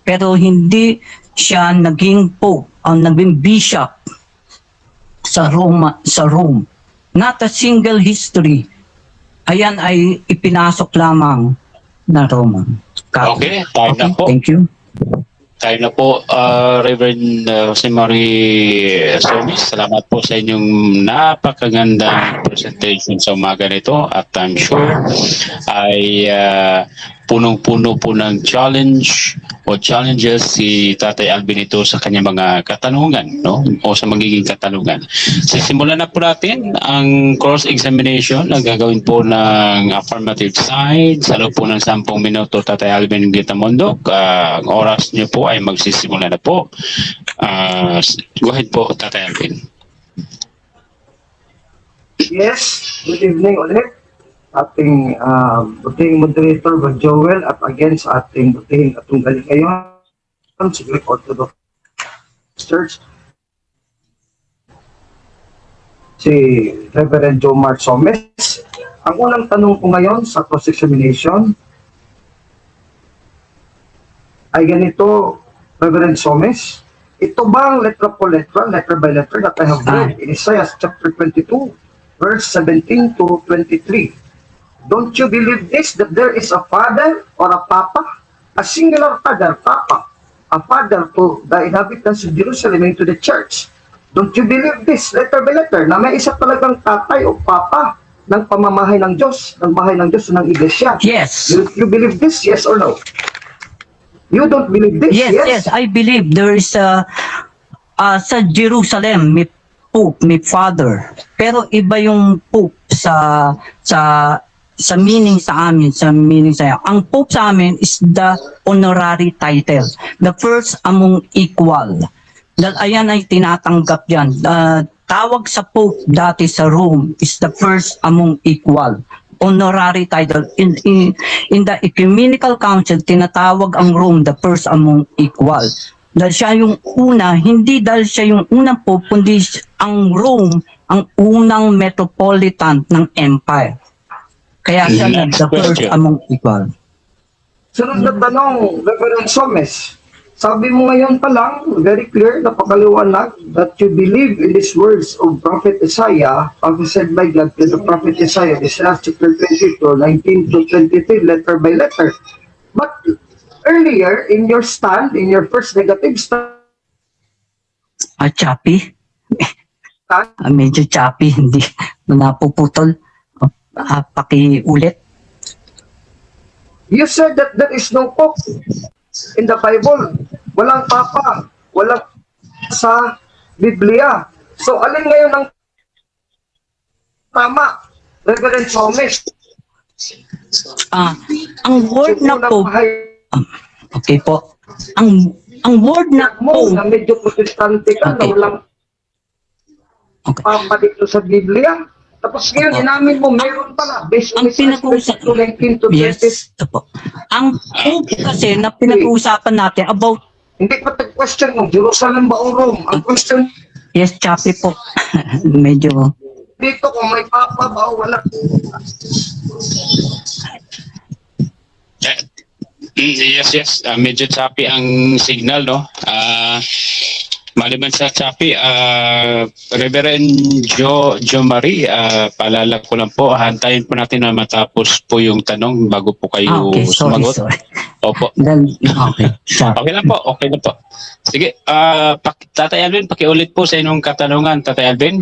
Pero hindi siya naging pope, ang naging bishop sa Rome. Not a single history. Ayan ay ipinasok lamang na Roman Catholic. Okay, time na po. Thank you. Time na po, Reverend Jose Marie Somis. Salamat po sa inyong napakagandang presentation sa umaga nito at I'm sure ay punong-puno po ng challenge o challenges si Tatay Alvin ito sa kanyang mga katanungan, no? O sa magiging katanungan. Sisimulan na po natin ang cross-examination na gagawin po ng affirmative side sa loob po ng 10 minuto, Tatay Alvin Gitamondok. Ang oras niyo po ay magsisimula na po. Go ahead po, Tatay Alvin. Yes, good evening ulit ating butihing moderator, Brad Joel, at again sa ating butihing katunggali ngayon, si Greek Orthodox Church, si Reverend Jomar Somes. Ang unang tanong ko ngayon sa cross-examination ay ganito, Reverend Somes: ito bang letra po letra, letter by letter that I have read in Isaiah chapter 22, verse 17 to 23? Don't you believe this, that there is a father or a papa, a singular father, papa, a father to the inhabitants of Jerusalem and to the church? Don't you believe this, letter by letter, na may isa talagang tatay o papa ng pamamahay ng Diyos, ng bahay ng Diyos, ng iglesia. Yes. You believe this, yes or no? You don't believe this? Yes, I believe there is a sa Jerusalem may Pope, may Father. Pero iba yung Pope sa meaning sa amin, sa meaning sa Ang Pope sa amin is the honorary title, the first among equal. Dahil ayan ay tinatanggap yan. Tawag sa Pope dati sa Rome is the first among equal. Honorary title. In the Ecumenical Council, tinatawag ang Rome the first among equal. Dahil siya yung una, hindi dahil siya yung unang Pope, kundi ang Rome ang unang metropolitan ng empire. Kaya siya Next the first question. among equal. Sunod na tanong, Reverend Somes. Sabi mo ngayon pa lang, very clear, napakaliwanag, that you believe in these words of Prophet Isaiah, prophesied by God to the Prophet Isaiah, Isaiah chapter 22, 19 to 23, letter by letter. But earlier, in your stand, in your first negative stand, Ah, choppy? Ah, medyo choppy, hindi napuputol. Ah, pakiulit. You said that there is no Pope in the Bible. Walang Papa, walang sa Biblia. So, alin ngayon ang tama, Reverend Somes? Ah, ang word na Yung unang Pope, pahayag okay po. Ang word na mo Pope, na medyo Protestante ka, na walang Papa dito sa Biblia. Tapos ngayon, Opo. Inamin mo, meron pala. Based on Ang Isaiah pinag-uusap- 22, 19 to 20. Yes, ito po. Ang Pope kasi na pinag-uusapan natin about Hindi pa question kung Jerusalem ba o Rome. Ang question Yes, choppy po. Medyo dito kung may Papa ba o wala. Yes. Medyo choppy ang signal, no? Maliban sa choppy, Reverend Joe Marie, paalala ko lang po, hantayin po natin na matapos po yung tanong bago po kayo Ah, okay, sorry, sumagot. Sorry. Opo. Then, okay, sorry. Okay lang po, okay lang po. Sige, Tatay Alvin, pakiulit po sa inyong katanungan, Tatay Alvin.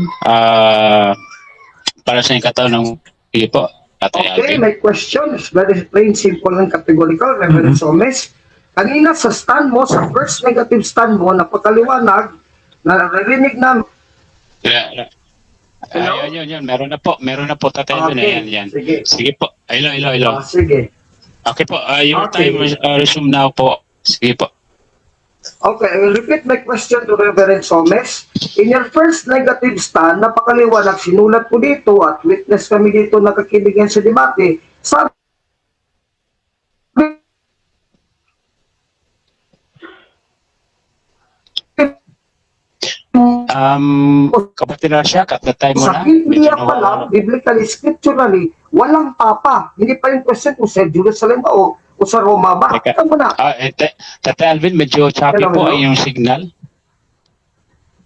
Para sa inyong katanungan. Sige po, Tatay Okay, Alvin. my question is very plain, simple, and categorical, Reverend Somes. Kanina sa stand mo, sa first negative stand mo, napakaliwanag, naririnig na. Yeah. Hello? Ayun, yun, yun. Meron na po. Meron na po, Tatay Alvin. Okay, Ayan, yan. sige. Sige po. Hello, hello, hello. Ah, sige. Okay po. Your time resume now po. Sige po. Okay, I will repeat my question to Reverend Somes. In your first negative stand, napakaliwanag, sinulat ko dito at witness kami dito nakakinig yan sa debate. Sabi Kapatid Rasha, cut the time mo sa na. Biblia Medyo pa lang, nawawala. biblically, scripturally, walang Papa. Hindi pa yung question kung sa Jerusalem ba o sa Roma ba. Teka. Alam mo na. Tatay Alvin, medyo choppy Hello, po hello. ang iyong signal.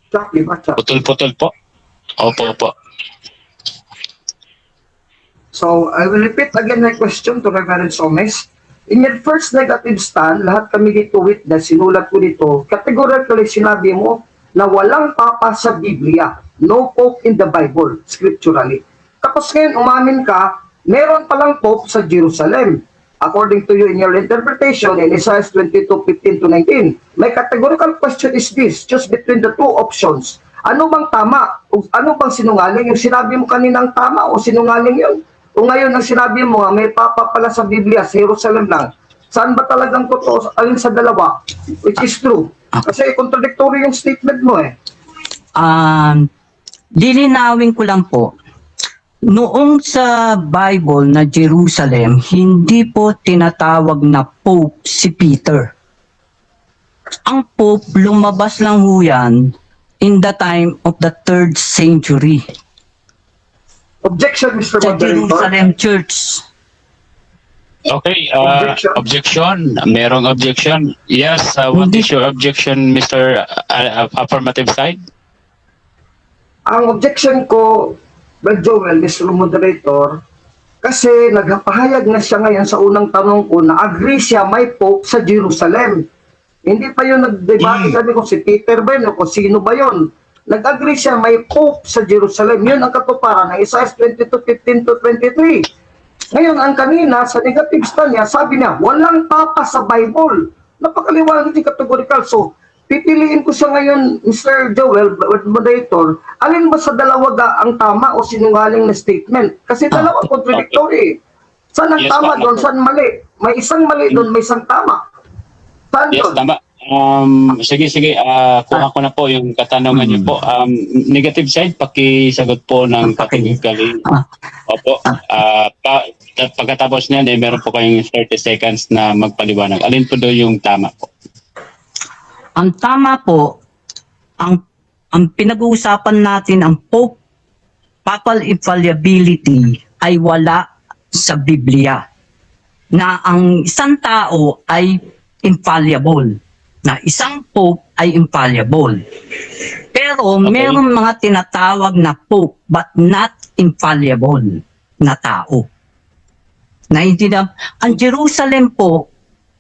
Choppy ba? Choppy. Putol-putol po. Opo, opo. So, I will repeat again my question to Reverend Somes. In your first negative stand, lahat kami dito witness, sinulat ko dito, categorically sinabi mo na walang Papa sa Biblia. No Pope in the Bible, scripturally. Tapos ngayon, umamin ka, meron palang Pope sa Jerusalem. According to you in your interpretation in Isaiah 22, 15 to 19. My categorical question is this, just between the two options. Ano bang tama? O ano bang sinungaling? Yung sinabi mo kaninang tama o sinungaling yun? O ngayon, ang sinabi mo nga, may Papa pala sa Biblia, sa Jerusalem lang. Saan ba talagang totoo? Alin sa dalawa? Which is true? Kasi contradictory yung statement mo eh. Lilinawin ko lang po, noong sa Bible na Jerusalem, hindi po tinatawag na Pope si Peter. Ang Pope, lumabas lang ho yan in the time of the third century Objection, Mr. sa Moderator. Jerusalem Church. Okay, Objection. objection. Merong objection. Yes, what Hindi. Is your objection, Mr. Affirmative side? Ang objection ko, Brad Joel, Mr. Moderator, kasi nagpahayag na siya ngayon sa unang tanong ko na agree siya may Pope sa Jerusalem. Hindi pa yun nagdebate kami kung si Peter ba yun o kung sino ba yun. Nag-agree siya may Pope sa Jerusalem. Yun ang katuparan ng Isaiah 22:15 to 23. Ngayon, ang kanina, sa negative stand niya, sabi niya, walang papa sa Bible. Napakaliwanag, hindi categorical. So, pipiliin ko siya ngayon, Mr. Joel, moderator, alin ba sa dalawa ga ang tama o sinungaling na statement? Kasi dalawa contradictory. Saan ang Yes, tama tama doon? po. Saan mali? May isang mali doon, may isang tama. Saan Yes, doon? tama. Sige, sige. Kuha ko na po yung katanungan niyo po. Negative side, pakisagot po ng categorically. Opo. Pagkatapos niyan, eh, meron po kayong 30 seconds na magpaliwanag. Alin po daw yung tama po? Ang tama po, ang pinag-uusapan natin, ang Pope, papal infallibility ay wala sa Biblia. Na ang isang tao ay infallible. Na isang Pope ay infallible. Pero meron mga tinatawag na Pope but not infallible na tao. Naintindihan? Ang Jerusalem po,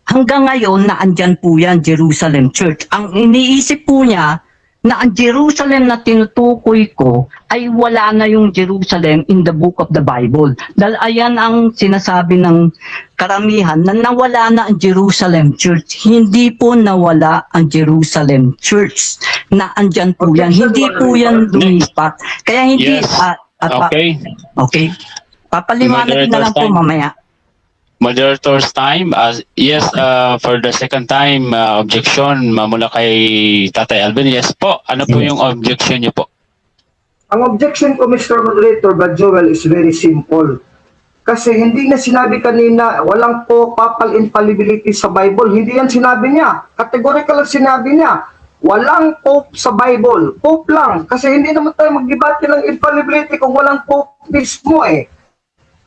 hanggang ngayon na andyan po yan, Jerusalem Church. Ang iniisip po niya na ang Jerusalem na tinutukoy ko ay wala na yung Jerusalem in the book of the Bible. Dahil ayan ang sinasabi ng karamihan na nawala na ang Jerusalem Church. Hindi po nawala ang Jerusalem Church na andyan po yan. Hindi po yan lumipat. Kaya hindi... Okay. Papaliwanag na lang po Moderator's time. Mamaya. Moderator's time. Yes, for the second time, objection mula kay Tatay Alvin. Yes po. Ano po yung objection niyo po? Ang objection ko, Mr. Moderator, Brad Joel, is very simple. Kasi hindi na sinabi kanina, walang po papal infallibility sa Bible. Hindi yan sinabi niya. Categorical ang sinabi niya. Walang Pope sa Bible. Pope lang. Kasi hindi naman tayo magdebate ng infallibility kung walang Pope mismo eh.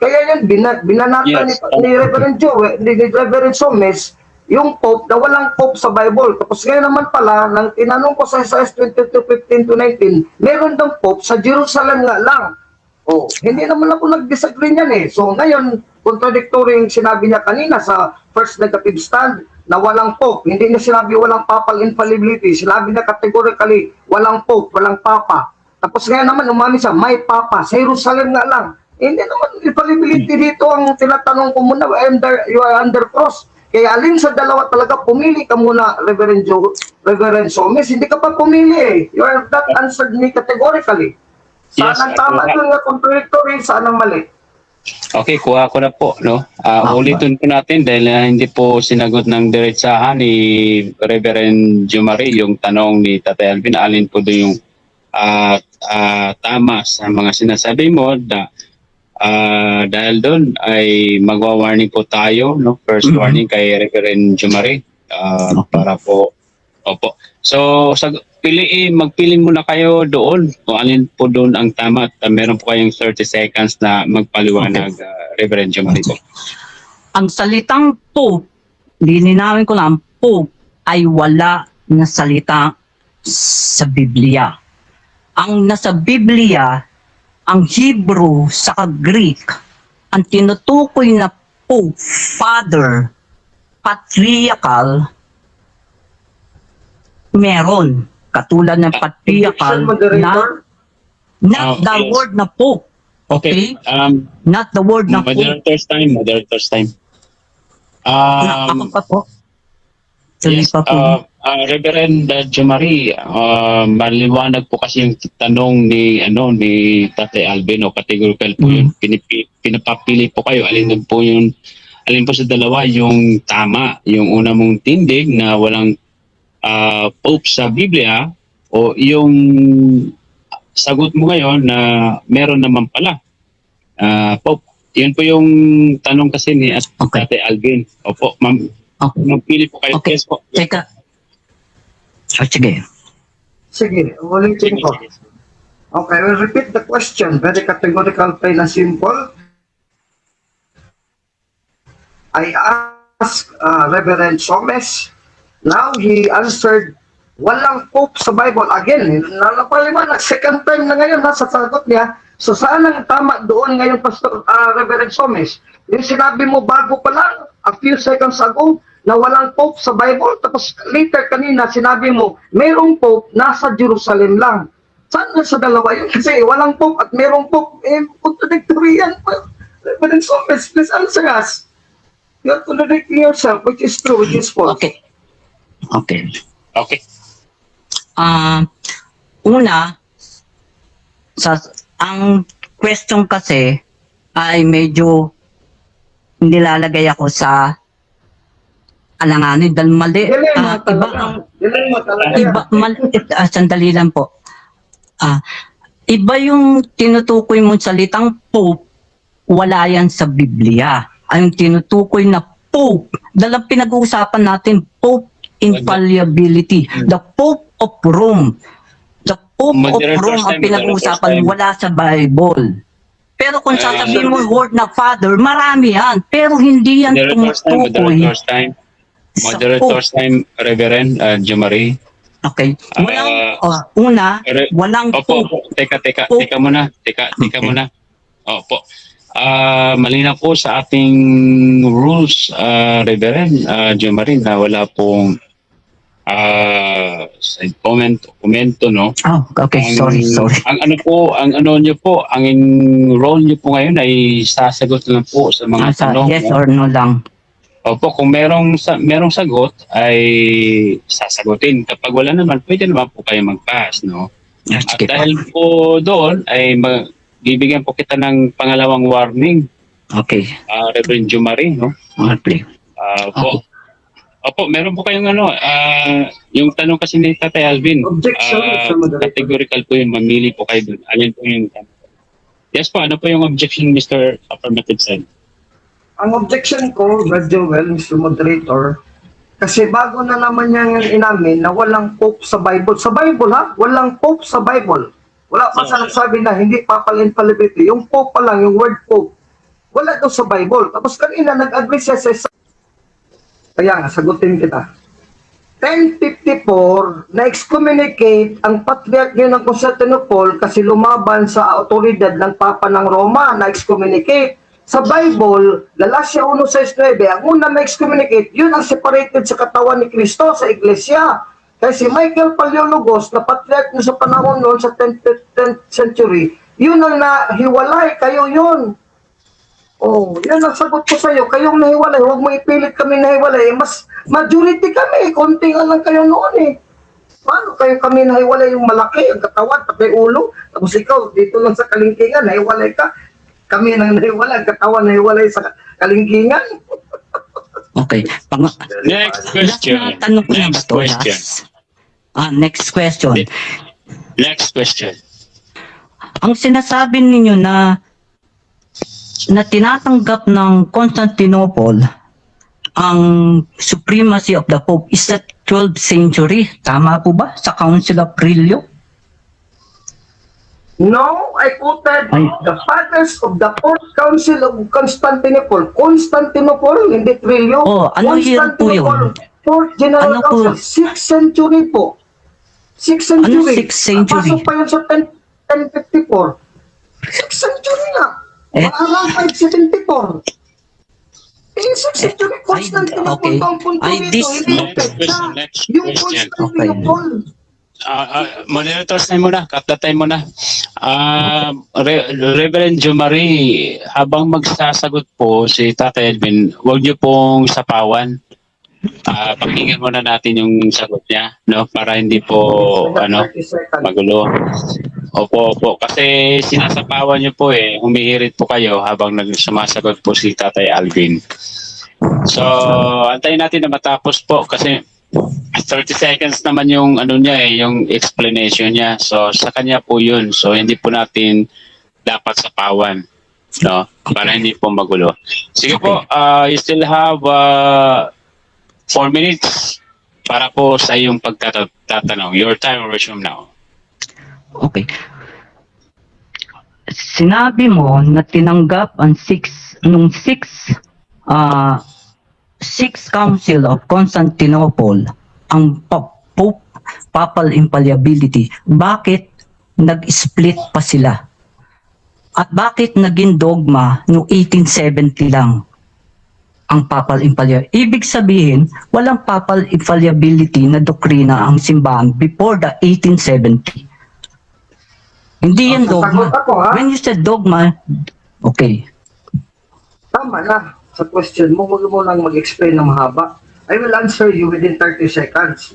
Kaya yan, binanata ni Reverend Joe, ni Reverend Somes, yung Pope na walang Pope sa Bible. Tapos ngayon naman pala, nang tinanong ko sa Isaiah 22:15 to 19, meron daw Pope sa Jerusalem nga lang. Oh, hindi naman ako nag-disagree niyan eh. So ngayon, contradictory yung sinabi niya kanina sa first negative stand na walang Pope. Hindi niya sinabi walang papal infallibility. Sinabi niya categorically, walang Pope, walang Papa. Tapos ngayon naman, umamin siya, may Papa. Sa Jerusalem nga lang. Hindi naman infallibility dito ang tinatanong ko muna. You are under cross. Kaya alin sa dalawa talaga, pumili ka muna, Reverend Joe, Reverend Somes. Hindi ka pa pumili eh. You are not answered me categorically. Saan ang tama doon nga contradictory, saan ang mali? Okay, kuha ko na po, no? Ulitin po natin dahil hindi po sinagot ng diretsahan ni Reverend Jumari yung tanong ni Tatay Alvin. Alin po doon yung tama sa mga sinasabi mo dahil doon ay magwa-warning po tayo, no? First warning kay Reverend Jumari para po. Opo. So, sa piliin, magpili muna kayo doon kung alin po doon ang tama at meron po kayong 30 seconds na magpaliwanag, Reverend Jumari po. Ang salitang Pope, lilinawin ko lang, Pope ay wala na salita sa Biblia. Ang nasa Biblia, ang Hebrew sa Greek, ang tinutukoy na Pope, Father, patriarchal, meron. Katulad ng patriarchal Objection, na moderator. not the word na Pope. Okay. Not the word na Pope. Moderator's time, moderator's time. Ako pa po. Tuloy Yes, pa po. Reverend Jomari, maliwanag po kasi yung tanong ni ano ni Tate Alvin, o categorical po yun. Pinapapili po kayo alin din po yung alin po sa dalawa yung tama, yung una mong tindig na walang Pope sa Biblia o yung sagot mo ngayon na meron naman pala Pope. Yun po yung tanong kasi ni Tate Alvin. Opo, ma'am, magpili po kayo. Okay. Yes po. Teka. Oh, sige. Sige, ulitin Sige, ko. sige. Okay, we'll repeat the question. Very categorical, plain and simple. I asked Reverend Somes. Now he answered, walang Pope sa Bible. Again, napaliwanag, second time na ngayon nasa sagot niya. So saan ang tama doon ngayon, Pastor Reverend Somes? Yung sinabi mo bago pa lang, a few seconds ago, na walang Pope sa Bible. Tapos later kanina, sinabi mo, mayroong Pope, nasa Jerusalem lang. Saan na sa dalawa yun? Kasi walang Pope at merong Pope. Eh, contradictory yan. Reverend Somes, please answer us. You're contradicting yourself, which is true, which is false. Okay. Okay. Ah, una, sa ang question kasi ay medyo nilalagay ako sa alanganin dahil mali. Dilemma Iba talaga. ang Dilemma talaga. Iba mal, sandali lang po. Iba yung tinutukoy mong salitang Pope, wala yan sa Biblia. Ang tinutukoy na Pope, dahil ang pinag-uusapan natin, Pope infallibility, the Pope of Rome. The Pope of Moderator's Rome ang time, pinag-uusapan, moderator's time. Wala sa Bible. Pero kung sasabihin mo word na father, marami yan. Pero hindi yan Moderator's time, tumutukoy moderator's time. sa Moderator's time, Reverend Jomari. Okay. Walang, oh, una, walang Opo, Pope. opo. Teka, teka, Pope. Teka muna. Teka, teka muna. Opo. Malinaw po sa ating rules, Reverend Jomari, na wala pong side comment, komento, no? Oh, okay. Sorry, sorry. Ang ano po, ang ano niyo po, ang role niyo po ngayon ay sasagot lang po sa mga tanong, Yes no? or no lang. Opo, kung merong sagot ay sasagutin. Kapag wala naman, pwede naman po kayo mag-pass, no? At Sige po. dahil po doon ay bibigyan po kita ng pangalawang warning, Reverend Jumari, no? Okay. Opo. Opo, meron po kayong ano, yung tanong kasi ni Tatay Alvin, Objection, Mr. Moderator. Categorical po yun, mamili po kayo doon. Alin po yung tanong? Yes po, ano po yung objection, Mr. Affirmative Side? Ang objection ko, Brad Joel, Mr. Moderator, kasi bago na naman niya inamin na walang Pope sa Bible. Sa Bible ha, walang Pope sa Bible. Wala pa sa nagsabi na hindi papal infallibility. Yung Pope pa lang, yung word Pope, wala daw sa Bible. Tapos kanina nag-agree siya sa isa. Kaya nga, sagutin kita. 1054, na-excommunicate ang patriarch ngayon ng Constantinople kasi lumaban sa autoridad ng Papa ng Roma, na-excommunicate. Sa Bible, Galatia 1:6-9, ang una na-excommunicate, yun ang separated sa katawan ni Kristo sa iglesia. Kasi si Michael Paleologos, na patriarch niya sa panahon noon sa 10th century, yun ang nahiwalay, kayo yun. Oh, yan ang sagot ko sa'yo. Kayong nahiwalay, huwag mo ipilit kami nahiwalay. Eh, mas majority kami, konti nga lang kayo noon eh. Paano kayo kami nahiwalay, yung malaki, ang katawan, pati ulo? Tapos ikaw, dito lang sa kalingkingan, nahiwalay ka. Kami nang nahiwalay, ang katawan nahiwalay sa kalingkingan. Okay. Next Last question. na tanong ko na ba Next to? question. Last? Next question. Next question. Ang sinasabi ninyo na na tinatanggap ng Constantinople ang supremacy of the Pope is the 12th century. Tama po ba? Sa Council of Trullo? No, I quoted Ay. The fathers of the Fourth Council of Constantinople. Constantinople, hindi Trillo. Oh, ano year po yun? Fourth General Ano po? Council, 6th century po. 6th century. Ano 6th century? Pasok pa yun sa 10, 1054. 6th century na. Eh? Mga around 574. Eh, 6th century, Constantinople pa ang punto ay, dito. Hindi yung Next petsa. question, next Yung question. Constantinople. Moderators time muna, cut the time muna. Reverend Jomari, habang magsasagot po si Tatay Edwin, huwag niyo pong sapawan. Pakinggan muna natin yung sagot niya, no? Para hindi po ano, 30 seconds. Magulo. Opo, opo. Kasi sinasapawan niyo po eh. Humihirit po kayo habang sumasagot po si Tatay Alvin. So, antayin natin na matapos po kasi 30 seconds naman yung ano niya eh, yung explanation niya. So, sa kanya po yun. So, hindi po natin dapat sapawan. No? Para hindi po magulo. Sige po, you still have 4 minutes para po sa iyong pagtatanong. Your time will resume now. Okay. Sinabi mo na tinanggap ang six, nung six Council of Constantinople ang Pope Papal Infallibility. Bakit nag-split pa sila? At bakit naging dogma noong 1870 lang ang papal infallibility? Ibig sabihin, walang papal infallibility na doktrina ang simbahan before the 1870. Hindi yan dogma. Sasagot ako, ha? When you said dogma, okay. Tama na. Sa question mo, huwag mo lang mag-explain ng mahaba. I will answer you within 30 seconds.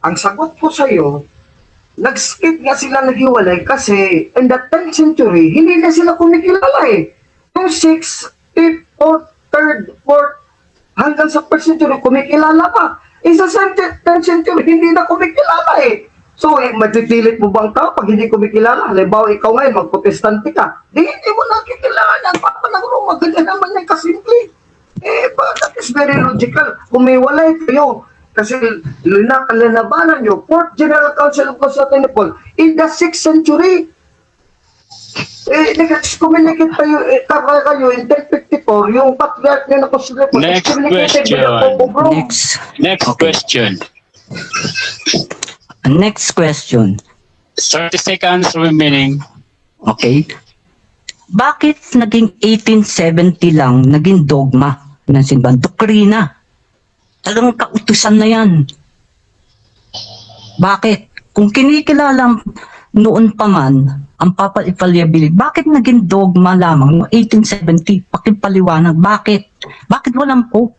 Ang sagot ko sa'yo, nag-split nga sila, naghiwalay kasi in the 10th century, hindi na sila kumikilala eh. Yung 6th, 5th, 4th, 3rd, 4th, hanggang sa 1st century, kumikilala pa. Eh, sa 10th century, hindi na kumikilala eh. So, eh, matipilit mo bang tao pag hindi kumikilala? Halimbawa, ikaw ngayon, magprotestante ka. Di, hindi mo nakikilala ang Papa ng Roma. Ganyan naman yan kasimple. Eh, but that is very logical. Humiwalay kayo, kasi linabanan nyo, Fourth General Council of Constantinople, in the 6th century. Eh, nag-excommunicate kayo, eh, kayo in 1054, yung patriarch nyo na Constantinople, Next excommunicated by the question. Pope of Rome. Next. Next Okay. question. Next question. 30 seconds remaining. Okay? Bakit naging 1870 lang naging dogma ng simbahan? Doktrina. Talagang kautusan na yan. Bakit? Kung kinikilala noon pa man ang papal infallibility, bakit naging dogma lamang noong 1870? Pakipaliwanag. Bakit? Bakit walang pope?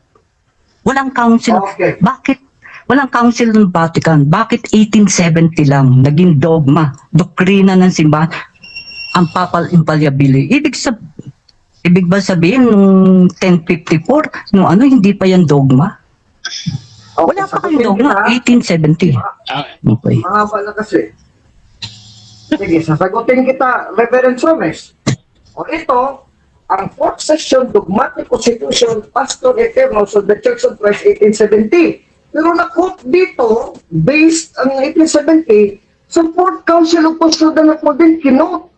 Walang council. Bakit walang council ng Vatican? Bakit 1870 lang naging dogma, doktrina ng simbahan ang papal infallibility? Ibig ba sabihin nung 1054, nung ano, hindi pa yan dogma? Okay, Wala pa kayong sagutin dogma, kita. 1870. Ah, Okay. Mahaba na kasi. Sige, sasagutin kita, Reverend Somes. O ito, ang Fourth Session Dogmatic Constitution Pastor Eternus of the Church of Christ 1870. Pero na-quote dito, based ang 1870, sa Fourth Council of Constantinople din kinote.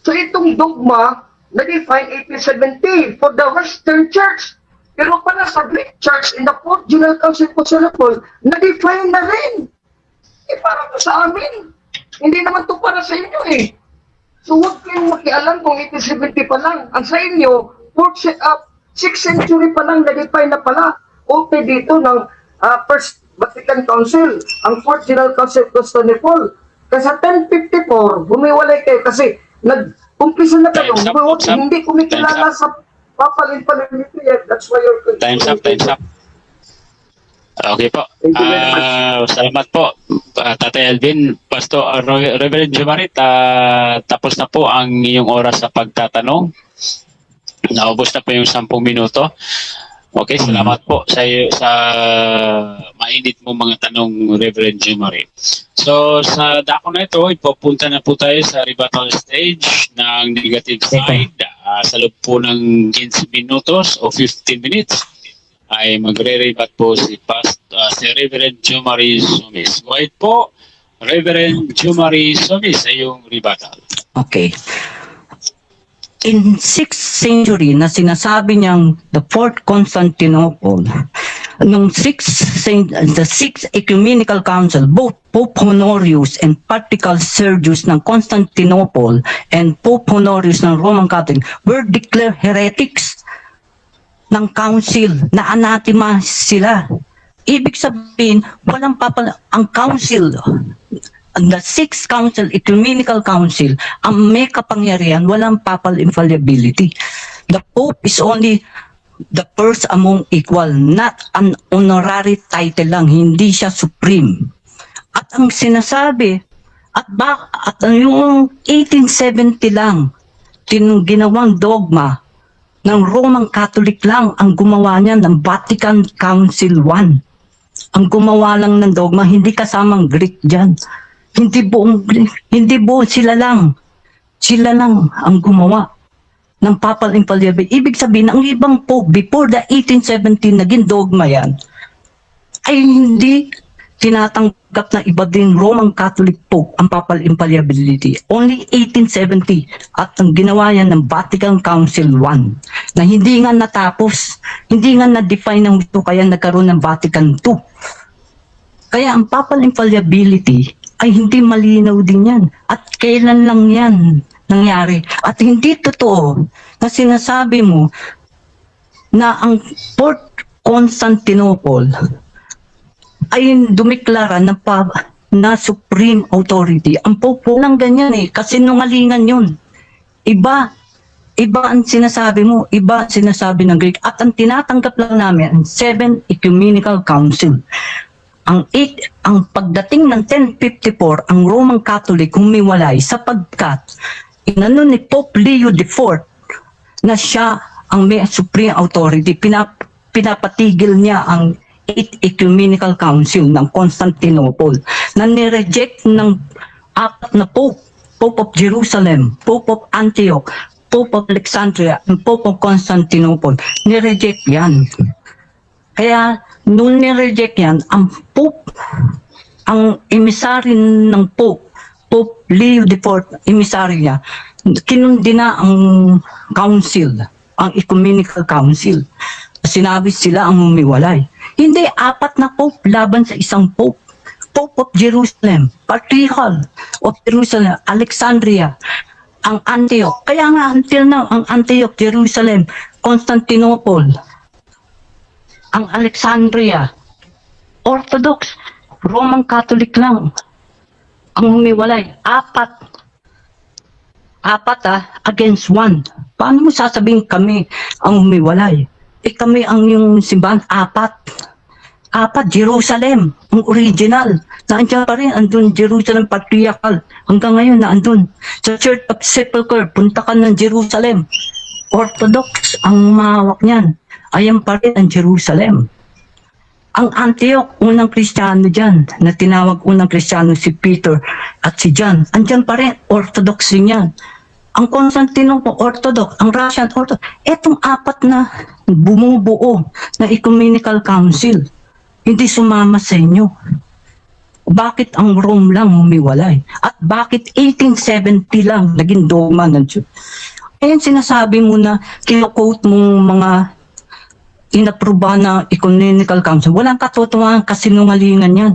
So itong dogma, na-define 1870 for the Western Church. Pero para sa Greek Church in the Fourth General Council of Constantinople, na-define na rin. Eh, para to sa amin. Hindi naman to para sa inyo eh. So huwag kayong makialam kung 1870 pa lang. Ang sa inyo, 6th century pa lang, na-define na pala. Okay dito ng First Vatican Council, ang Fourth General Council of Constantinople. Kasi sa 1054, humiwalay kayo kasi nag-umpisa na kayo, Time's up, time's up. hindi kumikilala Time's sa Papal Infallibility. That's why you're Time's up, time's up. Okay po. Thank you very much. Ah, salamat po, Tatay Alvin. Pastor Reverend Jumarit, tapos na po ang iyong oras sa pagtatanong. Naubos na po yung 10 minuto. Okay, salamat po sa iyo, sa mainit mong mga tanong, Reverend Jumarit. So, sa dako na ito, ipupunta na po tayo sa rebuttal stage ng negative side. Sa loob po ng 15 minutos o 15 minutes ay magre-rebut po si Reverend Jumari Sumis. Go ahead po, Reverend Jumari Sumis, sa iyong rebuttal. Okay. In 6th century na sinasabi niyang the Fourth Constantinople, nung the Sixth Ecumenical Council, both Pope Honorius and Patriarch Sergius ng Constantinople and Pope Honorius ng Roman Catholic were declared heretics ng council na anathema sila. Ibig sabihin, walang papal ang council, the Sixth Council, Ecumenical Council, ang may kapangyarihan, walang papal infallibility. The Pope is only the first among equal, not an honorary title lang, hindi siya supreme. At ang sinasabi, at yung 1870 lang, ginawang dogma ng Roman Catholic lang ang gumawa niyan ng Vatican Council I. Ang gumawa lang ng dogma, hindi kasamang Greek diyan. Hindi buong Greek, hindi buong sila lang. Sila lang ang gumawa ng papal infallibility. Ibig sabihin, ang ibang pope before the 1817 naging dogma yan, ay hindi tinatanggap ng iba din Roman Catholic Pope ang papal infallibility. Only 1870 at ang ginawa yan ng Vatican Council I na hindi nga natapos, hindi nga na-define ng ito kaya nagkaroon ng Vatican II. Kaya ang papal infallibility ay hindi malinaw din yan. At kailan lang yan nangyari. At hindi totoo na sinasabi mo na ang Fourth Constantinople ay dumeklara ng Na supreme authority. Ang Pope lang ganyan eh, kasi nungalingan yun. Iba, iba ang sinasabi mo, iba ang sinasabi ng Greek. At ang tinatanggap lang namin, ang Seven Ecumenical Council. Ang eight, ang pagdating ng 1054, ang Roman Catholic humiwalay sapagkat inano ni Pope Leo IV na siya ang may supreme authority. Pinapatigil niya ang Eighth Ecumenical Council ng Constantinople na nireject ng apat na Pope: Pope of Jerusalem, Pope of Antioch, Pope of Alexandria, and Pope of Constantinople. Nireject yan. Kaya nung nireject yan, ang Pope, ang emissary ng Pope, Pope Leo IV, emissary niya, kinundina ang council, ang Ecumenical Council. Sinabi sila ang humiwalay. Hindi, apat na Pope laban sa isang Pope. Pope of Jerusalem, Patriarchal of Jerusalem, Alexandria, ang Antioch. Kaya nga until now, ang Antioch, Jerusalem, Constantinople, ang Alexandria, Orthodox, Roman Catholic lang ang humiwalay. Apat. Apat ah, against one. Paano mo sasabihin kami ang humiwalay? Eh kami ang yung simbahan, apat. Apat, Jerusalem, ang original. Naandiyan pa rin, andun Jerusalem Patriarchal. Hanggang ngayon, naandun. Sa Church of Sepulchre, punta ka ng Jerusalem. Orthodox ang mahawak niyan. Ayan pa rin ang Jerusalem. Ang Antioch, unang Kristiyano dyan, na tinawag unang Kristiyano si Peter at si John, andyan pa rin, Orthodox rin yan. Ang Constantinople, Orthodox. Ang Russian, Orthodox. Etong apat na bumubuo na Ecumenical Council, hindi sumama sa inyo. Bakit ang Rome lang humiwalay? At bakit 1870 lang naging dogma ng Church? Ngayon sinasabi mo na kino-quote mong mga inapruba na Ecumenical Council. Walang katotohanan, kasinungalingan yan.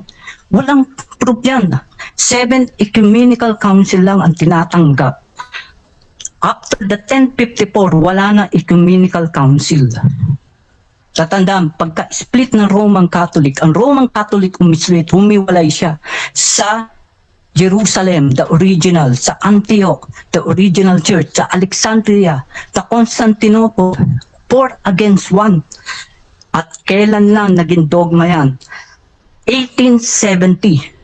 Walang proof yan. Seven Ecumenical Council lang ang tinatanggap. After the 1054, wala na Ecumenical Council. Tatandaan, pagka-split ng Roman Catholic, ang Roman Catholic umislit, humiwalay siya sa Jerusalem, the original, sa Antioch, the original church, sa Alexandria, sa Constantinople, four against one. At kailan lang naging dogma yan? 1870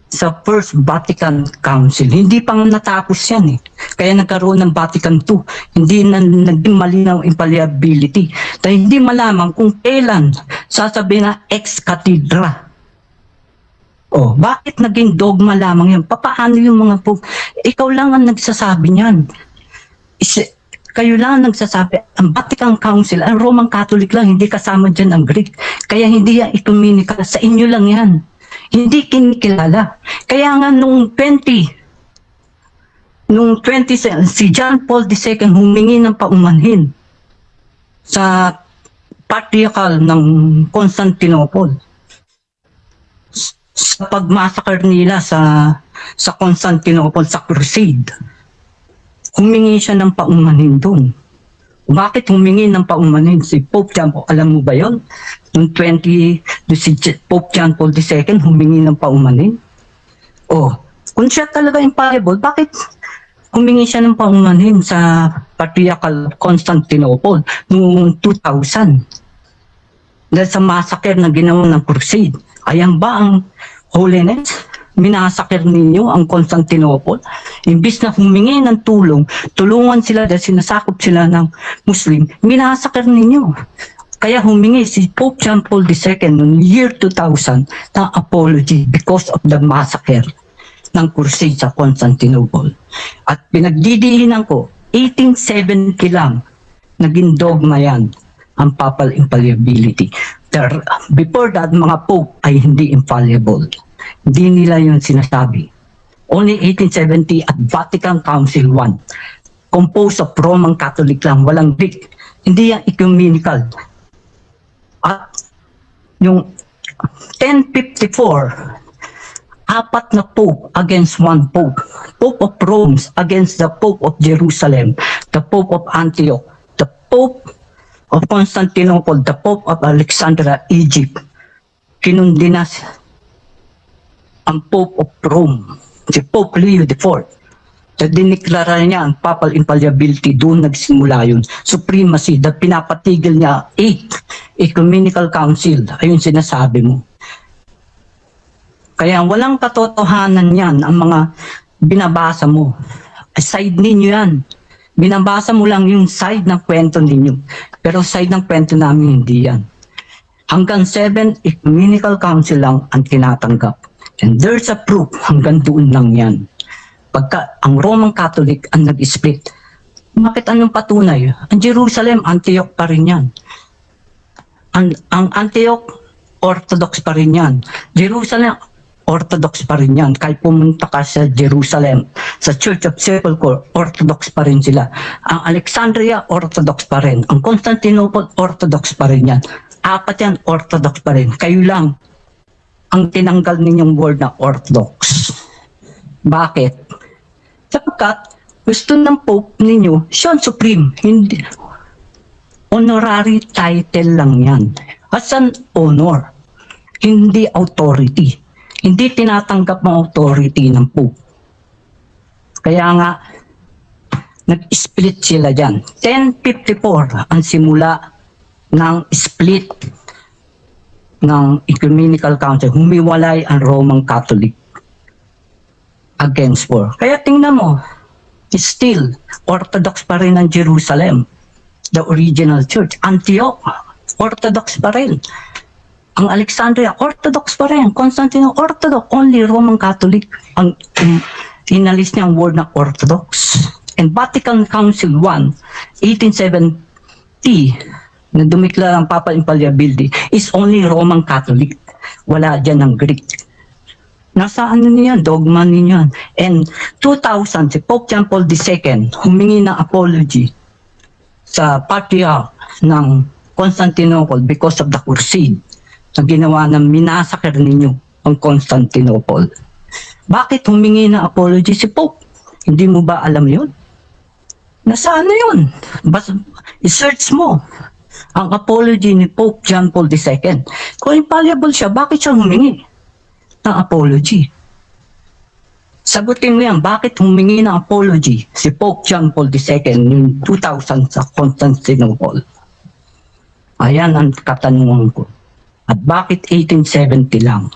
sa First Vatican Council. Hindi pa nga natapos yan eh. Kaya nagkaroon ng Vatican II. Hindi na naging malinaw ang infallibility. Dahil hindi malaman kung kailan sasabihin na ex cathedra. Oh, bakit naging dogma lamang yan? Papaano yung mga po? Ikaw lang ang nagsasabi niyan. Kayo lang ang nagsasabi. Ang Vatican Council, ang Roman Catholic lang, hindi kasama dyan ang Greek. Kaya hindi yan ecumenical. Sa inyo lang yan. Hindi kinikilala. Kaya nga nung 20, si John Paul II humingi ng paumanhin sa patriarchal ng Constantinople sa pagmassacre nila sa Constantinople sa Crusade. Humingi siya ng paumanhin doon. Bakit humingi ng paumanhin si Pope John Paul? Alam mo ba yon? Noong 20, si Pope John Paul II humingi ng paumanhin. Oh, kung siya talaga infallible, bakit humingi siya ng paumanhin sa Patriarchal Constantinople noong 2000? Dahil sa massacre na ginawa ng Crusade. Ayan ba ang holiness? Minasakir ninyo ang Constantinople? Imbis na humingi ng tulong, tulungan sila dahil sinasakop sila ng Muslim, minasakir ninyo. Kaya humingi si Pope John Paul II noong year 2000 ng apology because of the massacre ng Crusade sa Constantinople. At pinagdidiinan ko, 1870 lang, naging dogma yan, ang papal infallibility. Before that, mga pope ay hindi infallible. Hindi nila yun sinasabi. Only 1870 at Vatican Council I, composed of Roman Catholic lang, walang Greek. Hindi yan ecumenical. At yung 1054, apat na pope against one pope. Pope of Rome against the Pope of Jerusalem, the Pope of Antioch, the Pope of Constantinople, the Pope of Alexandria, Egypt. Kinundina ang Pope of Rome, si Pope Leo IV. Na diniklara niya ang papal infallibility, doon nagsimula yun. Supremacy, na pinapatigil niya eight ecumenical council. Ayun sinasabi mo. Kaya walang katotohanan yan ang mga binabasa mo. Side ninyo yan. Binabasa mo lang yung side ng kwento ninyo. Pero side ng kwento namin, hindi yan. Hanggang seven ecumenical council lang ang tinatanggap. And there's a proof, hanggang doon lang yan. Pagka ang Roman Catholic ang nag-split, bakit, anong patunay? Ang Jerusalem, Antioch pa rin yan. Ang Antioch, Orthodox pa rin yan. Jerusalem, Orthodox pa rin yan. Kahit pumunta ka sa Jerusalem, sa Church of Sepulchre, Orthodox pa rin sila. Ang Alexandria, Orthodox pa rin. Ang Constantinople, Orthodox pa rin yan. Apat yan, Orthodox pa rin. Kayo lang ang tinanggal ninyong word na Orthodox. Bakit? Sapagkat gusto ng Pope ninyo, siya ang supreme. Hindi, honorary title lang yan. As an honor. Hindi authority. Hindi tinatanggap ang authority ng Pope. Kaya nga, nag-split sila dyan. 1054 ang simula ng split ng Ecumenical Council. Humiwalay ang Roman Catholic against war. Kaya tingnan mo, still, Orthodox pa rin ang Jerusalem, the original church. Antioch, Orthodox pa rin. Ang Alexandria, Orthodox pa rin. Constantinople, Orthodox. Only Roman Catholic ang inalis niya ang word na Orthodox. And Vatican Council I, 1870, na dumiklara ang papal infallibility, is only Roman Catholic. Wala dyan ng Greek. Nasa ano niyan, dogma ninyo yan. And 2000, si Pope John Paul II humingi ng apology sa Patriarch ng Constantinople because of the crusade na ginawa ng minasakir ninyo ang Constantinople. Bakit humingi ng apology si Pope? Hindi mo ba alam yun? Nasa ano yun? Bas, i-search mo ang apology ni Pope John Paul II. Kung infallible siya, bakit siya humingi ng apology? Sagutin mo yan, bakit humingi ng apology si Pope John Paul II noong 2000 sa Constantinople? Ayan ang katanungan ko. At bakit 1870 lang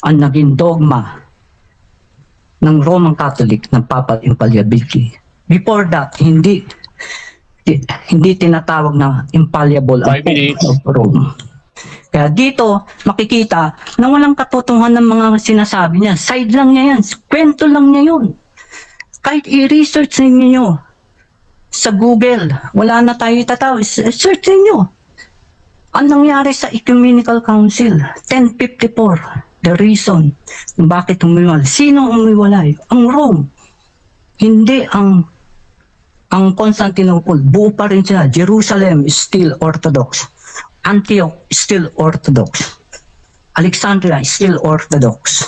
ang naging dogma ng Roman Catholic ng papal infallibility? Before that, hindi hindi tinatawag na infallible ang 5 minutes. Pope of Rome. Kaya dito, makikita na walang katotohanan ng mga sinasabi niya. Side lang niya yan. Kwento lang niya yun. Kahit i-research ninyo sa Google, wala na tayo itatawag. Search ninyo. Ang nangyari sa Ecumenical Council, 1054, the reason kung bakit humiwalay. Sino ang humiwalay? Ang Rome. Hindi ang Constantinople. Buo pa rin sila. Jerusalem is still Orthodox. Antioch is still Orthodox. Alexandria is still Orthodox.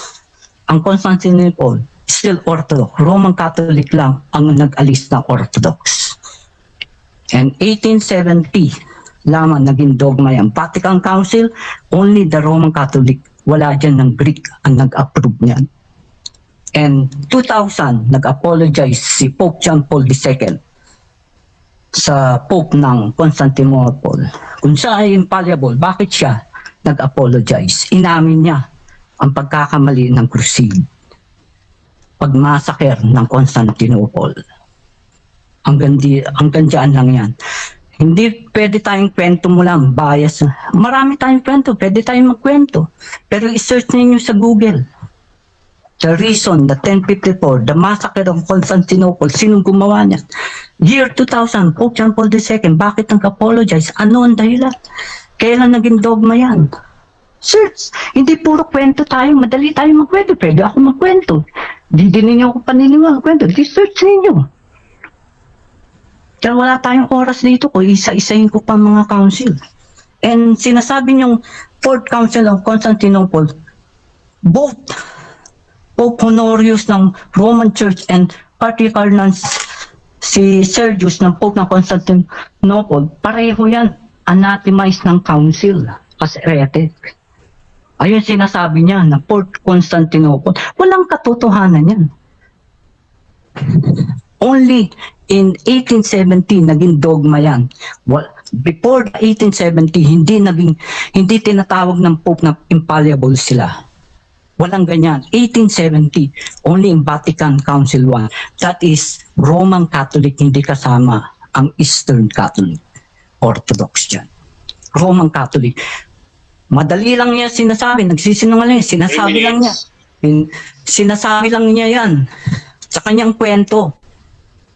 Ang Constantinople is still Orthodox. Roman Catholic lang ang nag-alis na Orthodox. And 1870 lamang naging dogma yan. Vatican Council, only the Roman Catholic, wala dyan ng Greek ang nag-approve niyan. And 2000, nag-apologize si Pope John Paul II sa Pope ng Constantinople. Kung siya ay infallible, bakit siya nag-apologize? Inamin niya ang pagkakamali ng crusade, pagmasaker ng Constantinople. Hanggang dyan lang yan. Hindi pwede tayong kwento mo lang, bias. Marami tayong kwento, pwede tayong magkwento. Pero i-search ninyo sa Google. The reason, the 1054, the massacre of Constantinople, sinong gumawa niya? Year 2000, Pope John Paul II, bakit nag-apologize? Ano ang dahilan? Kailan naging dogma yan? Search. Hindi puro kwento tayo. Madali tayo magkwento. Pwede ako magkwento. Di din ninyo ako paniniwala. Kwento. Di search ninyo. Kaya wala tayong oras dito kung isa-isahin ko pa mga council. And sinasabi niyong Fourth Council of Constantinople, both Pope Honorius ng Roman Church and Patriarch ng si Sergius ng Pope ng Constantinople, pareho yan, anathemize ng council. as heretic. Ayun sinasabi niya na Fourth Constantinople. Walang katotohanan yan. Only in 1870 naging dogma yan. Well, before the 1870, hindi tinatawag ng Pope na infallible sila. Walang ganyan. 1870, only in Vatican Council I. That is Roman Catholic, hindi kasama ang Eastern Catholic. Orthodox dyan. Roman Catholic. Madali lang niya sinasabi, nagsisinungaling, sinasabi Three lang niya. minutes. Sinasabi lang niya yan sa kanyang kwento.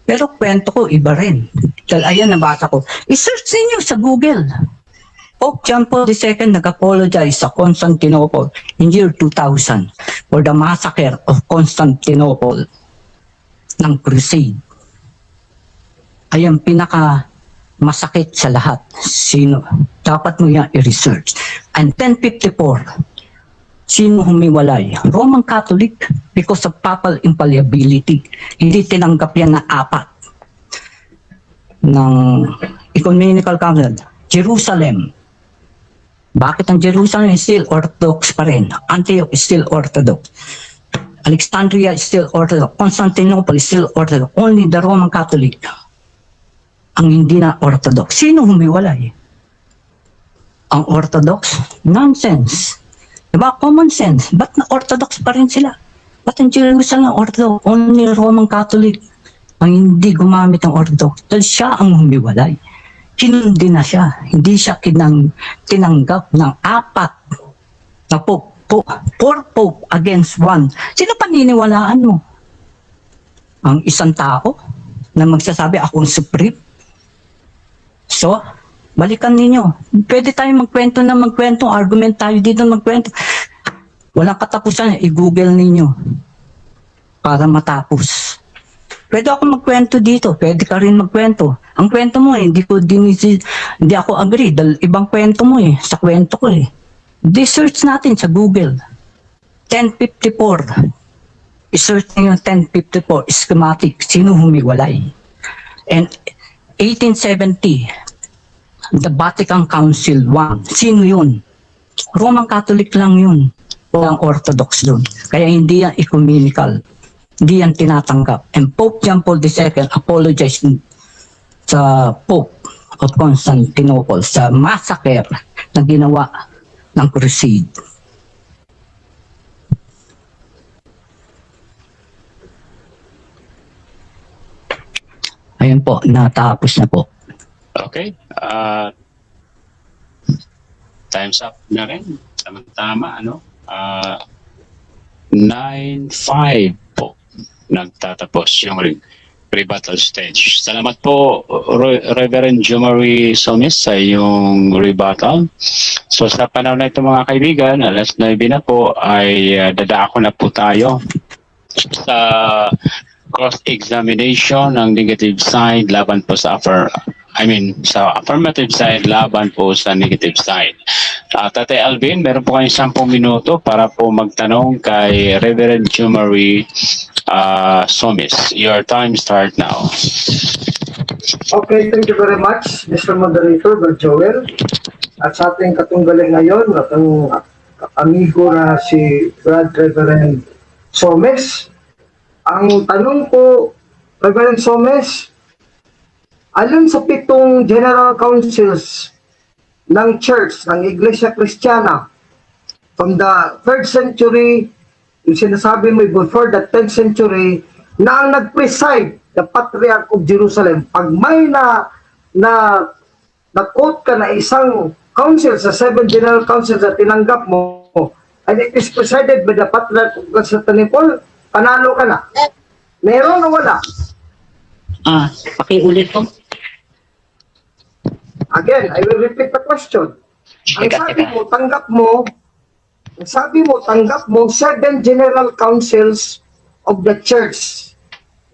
Pero kwento ko, iba rin. Dahil ayan, nabasa ko. I-search ninyo sa Google. Pope John Paul II nag-apologize sa Constantinople in year 2000 for the massacre of Constantinople ng Crusade. Ayan, pinaka masakit sa lahat. Sino? Dapat mo yan i-research. And 1054, sino humiwalay? Roman Catholic because of papal infallibility. Hindi tinanggap yan na apat ng Ecumenical Council. Jerusalem. Bakit ang Jerusalem is still Orthodox pa rin? Antioch is still Orthodox. Alexandria is still Orthodox. Constantinople is still Orthodox. Only the Roman Catholic ang hindi na Orthodox. Sino humiwalay? Ang Orthodox? Nonsense. Diba? Common sense. Ba't na Orthodox pa rin sila? Ba't ang Jerusalem Orthodox? Only Roman Catholic ang hindi gumamit ng Orthodox. Dahil siya ang humiwalay. Kinundi na siya. Hindi siya tinanggap ng apat na pope. Four pope against one. Sino paniniwalaan mo? Ang isang tao na magsasabi, "Ako ang supreme"? So, balikan ninyo. Pwede tayo magkwento na magkwento, argument tayo dito magkwento. Walang katapusan, i-Google ninyo para matapos. Pwede ako magkwento dito, pwede ka rin magkwento. Ang kwento mo eh, hindi ako agree dahil ibang kwento mo eh, sa kwento ko eh. Di-search natin sa Google. 1054. I-search niyo yung 1054 schismatic, sino humiwalay. And 1870, the Vatican Council I. Sino yun? Roman Catholic lang yun. Walang Orthodox doon. Kaya hindi yan ecumenical. Hindi yan tinatanggap. And Pope John Paul II apologized sa Pope of Constantinople sa massacre na ginawa ng Crusade. Ayun po, natapos na po. Okay. Time's up na rin. Tama-tama, ano? 9:05 po nagtatapos yung rebuttal stage. Salamat po, Reverend Jomari Somis, sa iyong rebuttal. So sa panahon na ito, mga kaibigan, alas 9 na po, ay dadako na po tayo sa cross-examination ng negative side laban po sa affir I mean, sa affirmative side laban po sa negative side. Tatay Alvin, meron po kayong 10 minuto para po magtanong kay Reverend Jomari Somis. Your time start now. Okay, thank you very much, Mr. Moderator, Brother Joel. At sa ating katunggali ngayon, at ang amigo na si Brad Reverend Somes. Ang tanong ko, Reverend Somes, alin sa pitong General Councils ng Church, ng Iglesia Kristiyana, from the 3rd century, yung sinasabi mo before the 10th century, na ang nag-preside, the Patriarch of Jerusalem? Pag may na na na-quote ka na isang council sa seven general councils na tinanggap mo, and it is presided by the Patriarch of Constantinople, panalo ka na. Meron o wala? Ah, pakiulit po. Again, I will repeat the question. Ang Teka, sabi teka. mo, tanggap mo, ang sabi mo, tanggap mo seven general councils of the church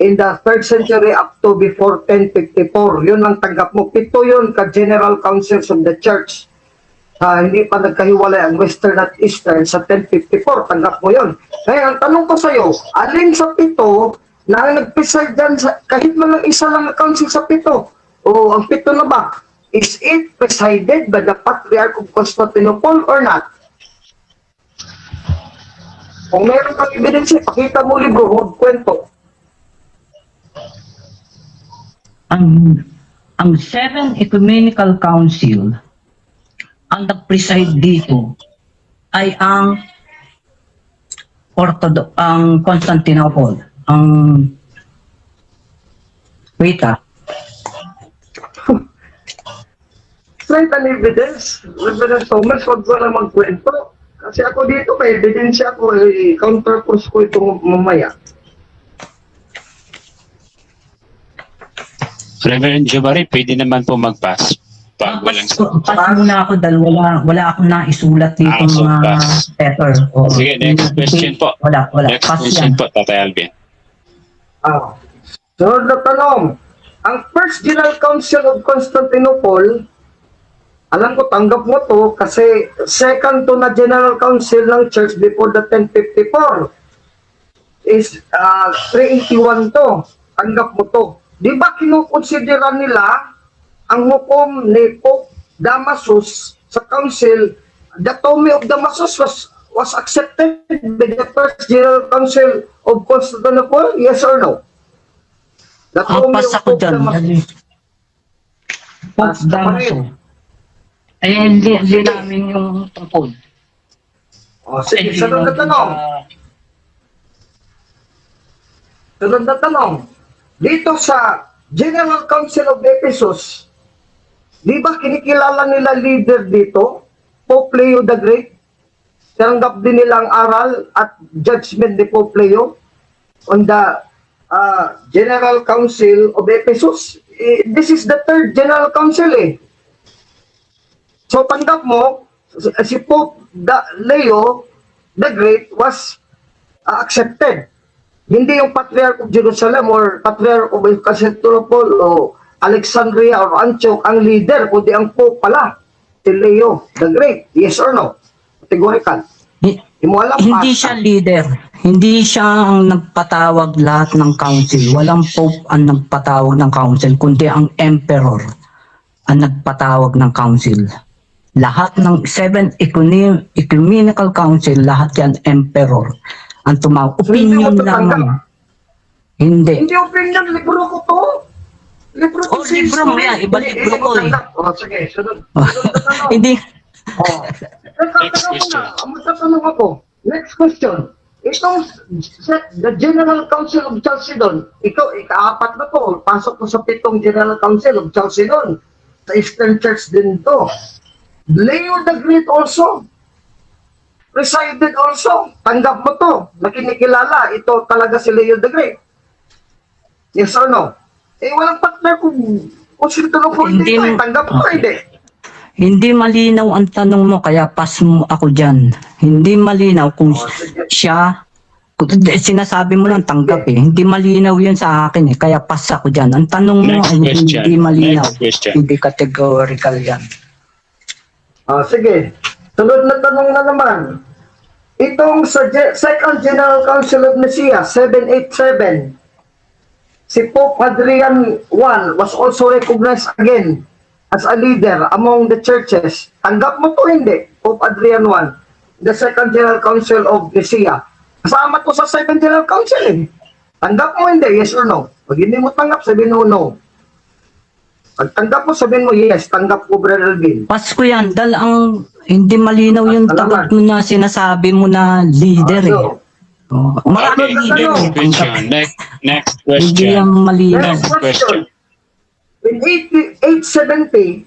in the third century up to before 1054. Yun ang tanggap mo. Pito yun ka general councils of the church. Hindi pa nagkahiwalay ang Western at Eastern sa 1054. Tanggap mo yun. Ngayon, ang tanong ko sa'yo, alin sa pito na ang nag-preside dyan sa, kahit man lang isa lang ang council sa pito? O ang pito na ba? Is it presided by the Patriarch of Constantinople or not? Kung meron kang ebidensya, pakita mo libro, huwag kwento. Ang Seven Ecumenical Council, ang nag-preside dito ay ang Orthodox, ang Constantinople, ang, wait ah. Straight an evidence. Reverend Thomas, huwag ko lang magkwento. Kasi ako dito, may ebidensya ako, eh, counterpose ko itong mamaya. Reverend Jubari, pwede naman po mag-pass pag walang Pass muna ako dahil wala akong naisulat dito, Ah, so mga pass. paper. Oo. Sige, next question po. Wala, wala. Next Pass question yan. po, Tatay Alvin. Ah. Sunod na tanong. Ang First General Council of Constantinople, alam ko tanggap mo to kasi second to na General Council ng Church before the 1054 is 381 to. Tanggap mo to. Di ba kinukonsidera nila ang hukom ni Pope Damasus sa council? The Tome of Damasus was accepted by the First General Council of Constantinople? Yes or no? The Ah, Tome pass of ako Pope dyan. Damasus. Pope Pass ka pa rin. Damaso. Eh, hindi namin yung tungkol. O, sige, Ay, sunod na hindi tanong. Sunod na tanong. Dito sa General Council of Ephesus, di ba kinikilala nila leader dito? Pope Leo the Great? Tinanggap din nila ang aral at judgment ni Pope Leo on the General Council of Ephesus. Eh, this is the third General Council eh. So tanggap mo, si Pope Leo the Great was accepted. Hindi yung Patriarch of Jerusalem or Patriarch of Constantinople o Alexandria or Antioch ang leader, kundi ang Pope pala, si Leo the Great. Yes or no? Categorical. Hindi mo alam, Hindi pass siya ka. leader. Hindi siya ang nagpatawag lahat ng council. Walang pope ang nagpatawag ng council, kundi ang emperor ang nagpatawag ng council. Lahat ng seven ecumenical council, lahat yan emperor ang tumawag. So, hindi mo Opinion to tanggap? lamang. Hindi. Hindi opinion, libro ko to. Libro ko Oh, libro mo yan. Iba Hindi, libro hindi mo ko eh. tanggap. Oh, sige, sunod. Sunod na tanong. Hindi. Oh. Teka, Next teka question. muna. Magtatanong ako. Next question. Itong the General Council of Chalcedon, ikaw, ikaapat na to. Pasok ko sa pitong General Council of Chalcedon. Sa Eastern Church din to. Leo the Great also. Presided also. Tanggap mo to. Na kinikilala. Ito talaga si Leo the Great. Yes or no? Eh, walang partner kung sino ko Hindi dito eh. Tanggap mo, hindi. Hindi malinaw ang tanong mo, kaya pass mo ako dyan. Hindi malinaw kung Oh, sige. siya, sinasabi mo lang tanggap eh. Hindi malinaw yun sa akin eh, kaya pass ako dyan. Ang tanong mo Next ay question. hindi malinaw. Next question. Hindi categorical yan. Ah, sige. Sunod na tanong na naman. Itong sa Second General Council of Nicaea, 787, si Pope Hadrian I was also recognized again as a leader among the churches. Tanggap mo to, hindi? Pope Hadrian I, the Second General Council of Nicaea. Kasama to sa Second General Council eh. Tanggap mo, hindi? Yes or no? Pag hindi mo tanggap, sabihin mo no. Pag tanggap mo, sabihin mo yes, tanggap ko, Brother Alvin. Pass ko yan dahil ang hindi malinaw yung Pass ka tagot mo na sinasabi mo na leader eh. Ah, so, Oh, Okay, maraming leader. next question. Next Hindi question. yan malinaw. Next Next question. In 80 870,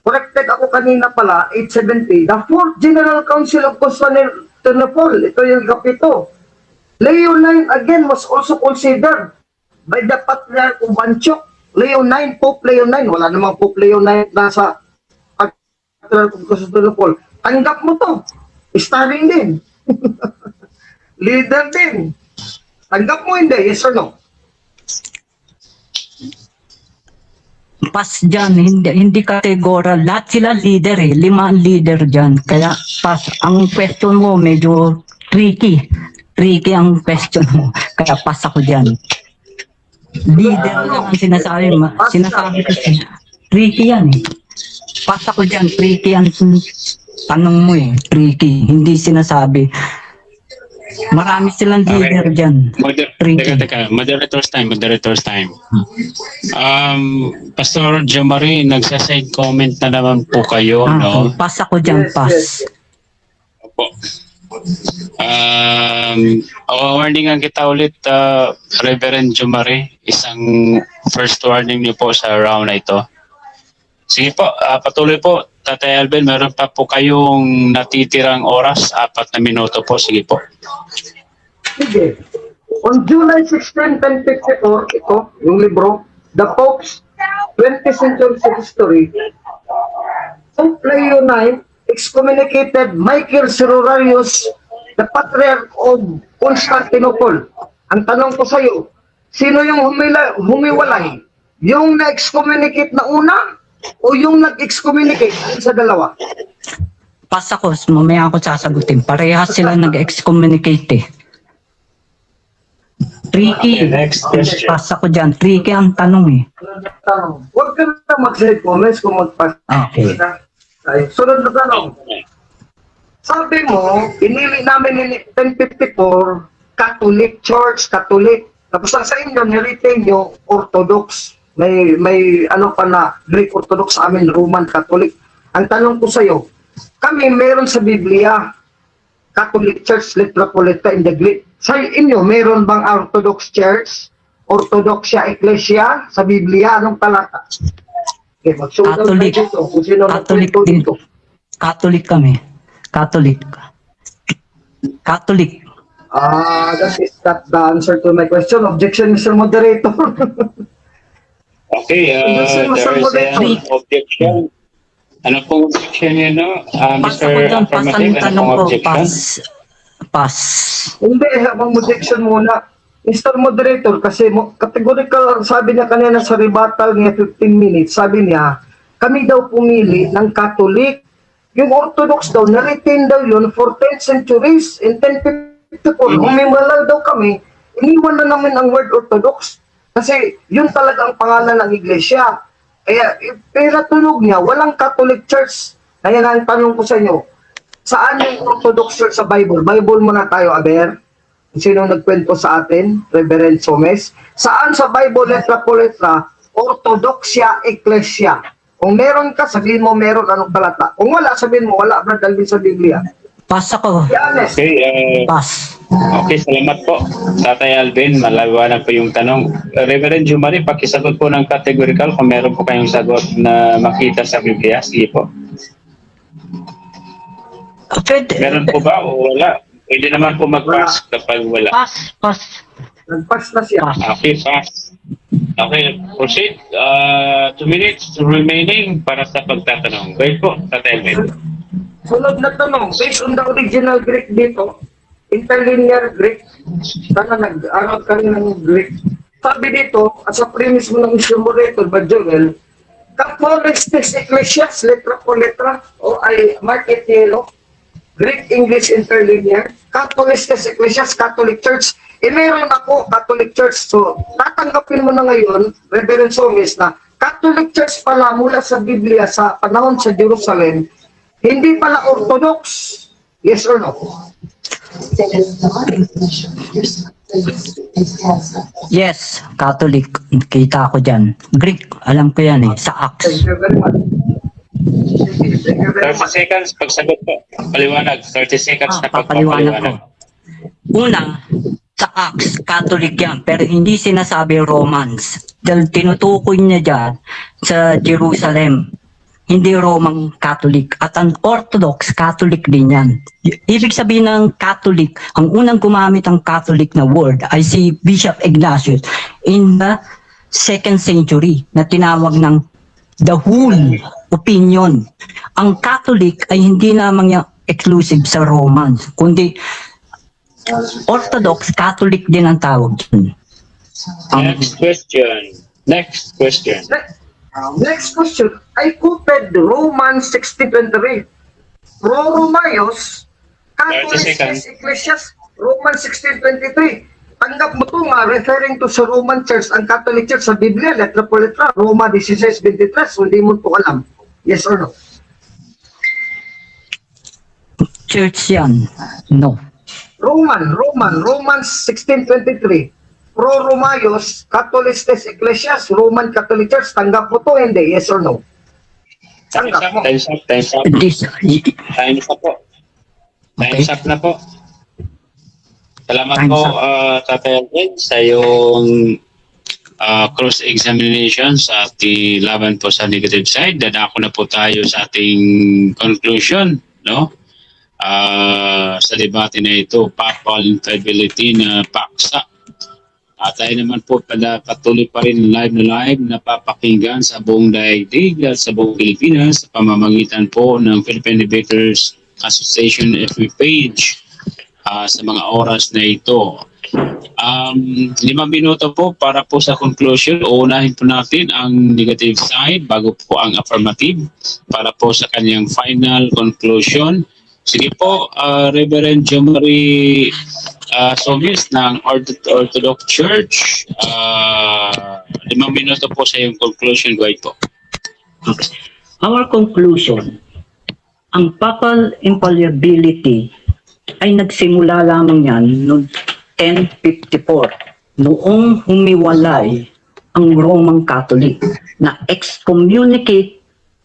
corrected ako kanina pala, 870, the Fourth General Council of Constantinople, ito yung kapito. Leo IX again was also considered by the Patriarch of Antioch. Leo IX, Pope Leo IX, wala namang Pope Leo IX nasa Patriarch of Constantinople. Tanggap mo to. Starring din. Leader din. Tanggap mo, hindi? Yes or no? Pass dyan, hindi categorical. Lahat sila leader eh. Lima ang leader dyan. Kaya pass. Ang question mo medyo tricky. Tricky ang question mo. Kaya pass ako dyan. Leader lang ang sinasabi. Sinasabi ko. Tricky yan eh. Pass ako dyan, tricky ang tanong mo eh. Tricky. Hindi sinasabi. Marami silang leader dyan. Tricky. Teka, teka. Moderator's time, moderator's time. Pastor Jomari, nagsaside comment na naman po kayo, Ah, no? okay. Pass ako dyan, Yes, pass. yes. Opo. Warningan kita ulit, Reverend Jomari. Isang first warning niyo po sa round na ito. Sige po, patuloy po. Tatay Alvin, meron pa po kayong natitirang oras, 4 na minuto po. Sige po. Sige. On July 16, 1054, ito, yung libro, The Pope's 20th Century History, Pope Leo IX excommunicated Michael Cerularius, the Patriarch of Constantinople. Ang tanong ko sa iyo, sino yung humiwalay? Yung na-excommunicate na una o yung nag-excommunicate? Alin sa dalawa? Pass ako, mamaya ako sasagutin. Parehas sila nag-excommunicate eh. Tricky. Okay, next question. Pass ako dyan. Tricky ang tanong eh. Tanong. Huwag ka na mag-side comments kung mag-pass Okay. ka. Ay, sunod na tanong. Sabi mo, pinili namin ni 1054, Catholic Church, Catholic. Tapos ang sa inyo, niretain nyo, Orthodox. May ano pa na, Greek Orthodox sa amin, Roman Catholic. Ang tanong ko sa'yo, kami meron sa Biblia, Catholic Church, letra po letra in the Greek. Sa inyo, meron bang Orthodox Church? Orthodoxia Ecclesia sa Biblia? Anong talata? Okay, magsunod tayo Catholic. dito. Kung sino Catholic nagkwento din. dito. Catholic kami. Catholic. Catholic. Ah, that is not the answer to my question. Objection, Mr. Moderator. Okay, Objection, Mr. there is an Moderator. objection. Ano pong objection niyo, no? Pass Mr. ako dyan. Pass ang Affirmative, ano tanong pong ko. objection? Pass. Pass. Hindi, habang objection muna. Mr. Moderator, kasi categorical ang sabi niya kanina sa rebuttal niya 15 minutes, sabi niya, kami daw pumili ng Catholic. Yung Orthodox daw, na-retain daw yun for 10 centuries. In 1054, humiwalay daw kami, iniwan na namin ang word Orthodox. Kasi yun talaga ang pangalan ng iglesia. Kaya, pero tunog niya, walang Catholic Church. Kaya nga ang tanong ko sa inyo, saan yung Orthodox Church sa Bible? Bible muna tayo, Aber. Sino nagkwento sa atin? Reverend Somes. Saan sa Bible, letra po letra, Orthodoxia Ecclesia? Kung meron ka, sabihin mo meron, anong talata. Kung wala, sabihin mo wala, Brad Alvin, sa Biblia. Pass ako. Be honest. Okay, Pass. okay, salamat po. Tatay Alvin, maliwanag po yung tanong. Reverend Jumari, pakisagot po ng categorical kung meron po kayong sagot na makita sa Biblia. Sige po. Pwede. Meron po ba o wala? Pwede naman po mag-pass kapag wala. Pass. Pass. Nag-pass na siya. Pass. Okay, pass. Okay, proceed. 2 minutes remaining para sa pagtatanong. Wait po, Tatay Alvin. Sunod na tanong, based on the original Greek dito, interlinear Greek, sana nag-aral ka rin ng Greek. Sabi dito, as a premise mo ng Mr. Moderator, ba Joel, Catholics Ecclesias, letra po letra, o ay Mark Etielo, Greek English Interlinear, Catholics Ecclesias, Catholic Church. Eh meron ako, Catholic Church. So, tatanggapin mo na ngayon, Reverend Somis, na Catholic Church pala mula sa Biblia sa panahon sa Jerusalem, hindi pala Orthodox. Yes or no? Yes. Catholic. Kita ko dyan. Greek. Alam ko yan eh. Sa Acts. Thank you very much. Thank you very 30 much. seconds, pagsagot po. Paliwanag. 30 seconds Ah, na papaliwanag ko. pagpapaliwanag. Una, sa Acts, Catholic yan, pero hindi sinasabi Romans. Dahil tinutukoy niya dyan sa Jerusalem. Hindi Roman Catholic. At ang Orthodox Catholic din yan. Ibig sabihin ng Catholic, ang unang gumamit ng Catholic na word ay si Bishop Ignatius in the second century na tinawag ng the whole opinion. Ang Catholic ay hindi lamang yung exclusive sa Romans, kundi Orthodox Catholic din ang tawag dun. Next question. Next question. Next question. I quoted Romans 16:23. Pro Romaios, 30 seconds. Catholic Ecclesias, Romans 16:23. Tanggap mo to nga, referring to sa Roman Church, ang Catholic Church sa Biblia, letra po letra, Roma 16:23, hindi mo to alam. Yes or no? Church yan. No. Romans 16:23. Pro Romaios, Catholicistes Ecclesias, Roman Catholic Church, tanggap mo to, hindi? Yes or no? Time's Tanggap up, mo. Time's up, time's up. This, Time's up po. Time's up na po. Salamat Time's po, up. Tatay Alfred, sa iyong cross-examination sa ating laban po sa negative side. Dadako na po tayo sa ating conclusion, no? Sa debate na ito, papal infallibility na paksa. At tayo naman po pala patuloy pa rin live na live na papakinggan sa buong daigdig at sa buong Pilipinas sa pamamagitan po ng Philippine Debaters Association FB page sa mga oras na ito. 5 minuto po para po sa conclusion. Uunahin po natin ang negative side bago po ang affirmative para po sa kanyang final conclusion. Sige po, Reverend Jomari Somis ng Orthodox Church. 5 minuto po sa iyong conclusion. Go ahead po. Okay. Our conclusion, ang papal infallibility ay nagsimula lamang yan noong 1054, noong humiwalay ang Roman Catholic na excommunicate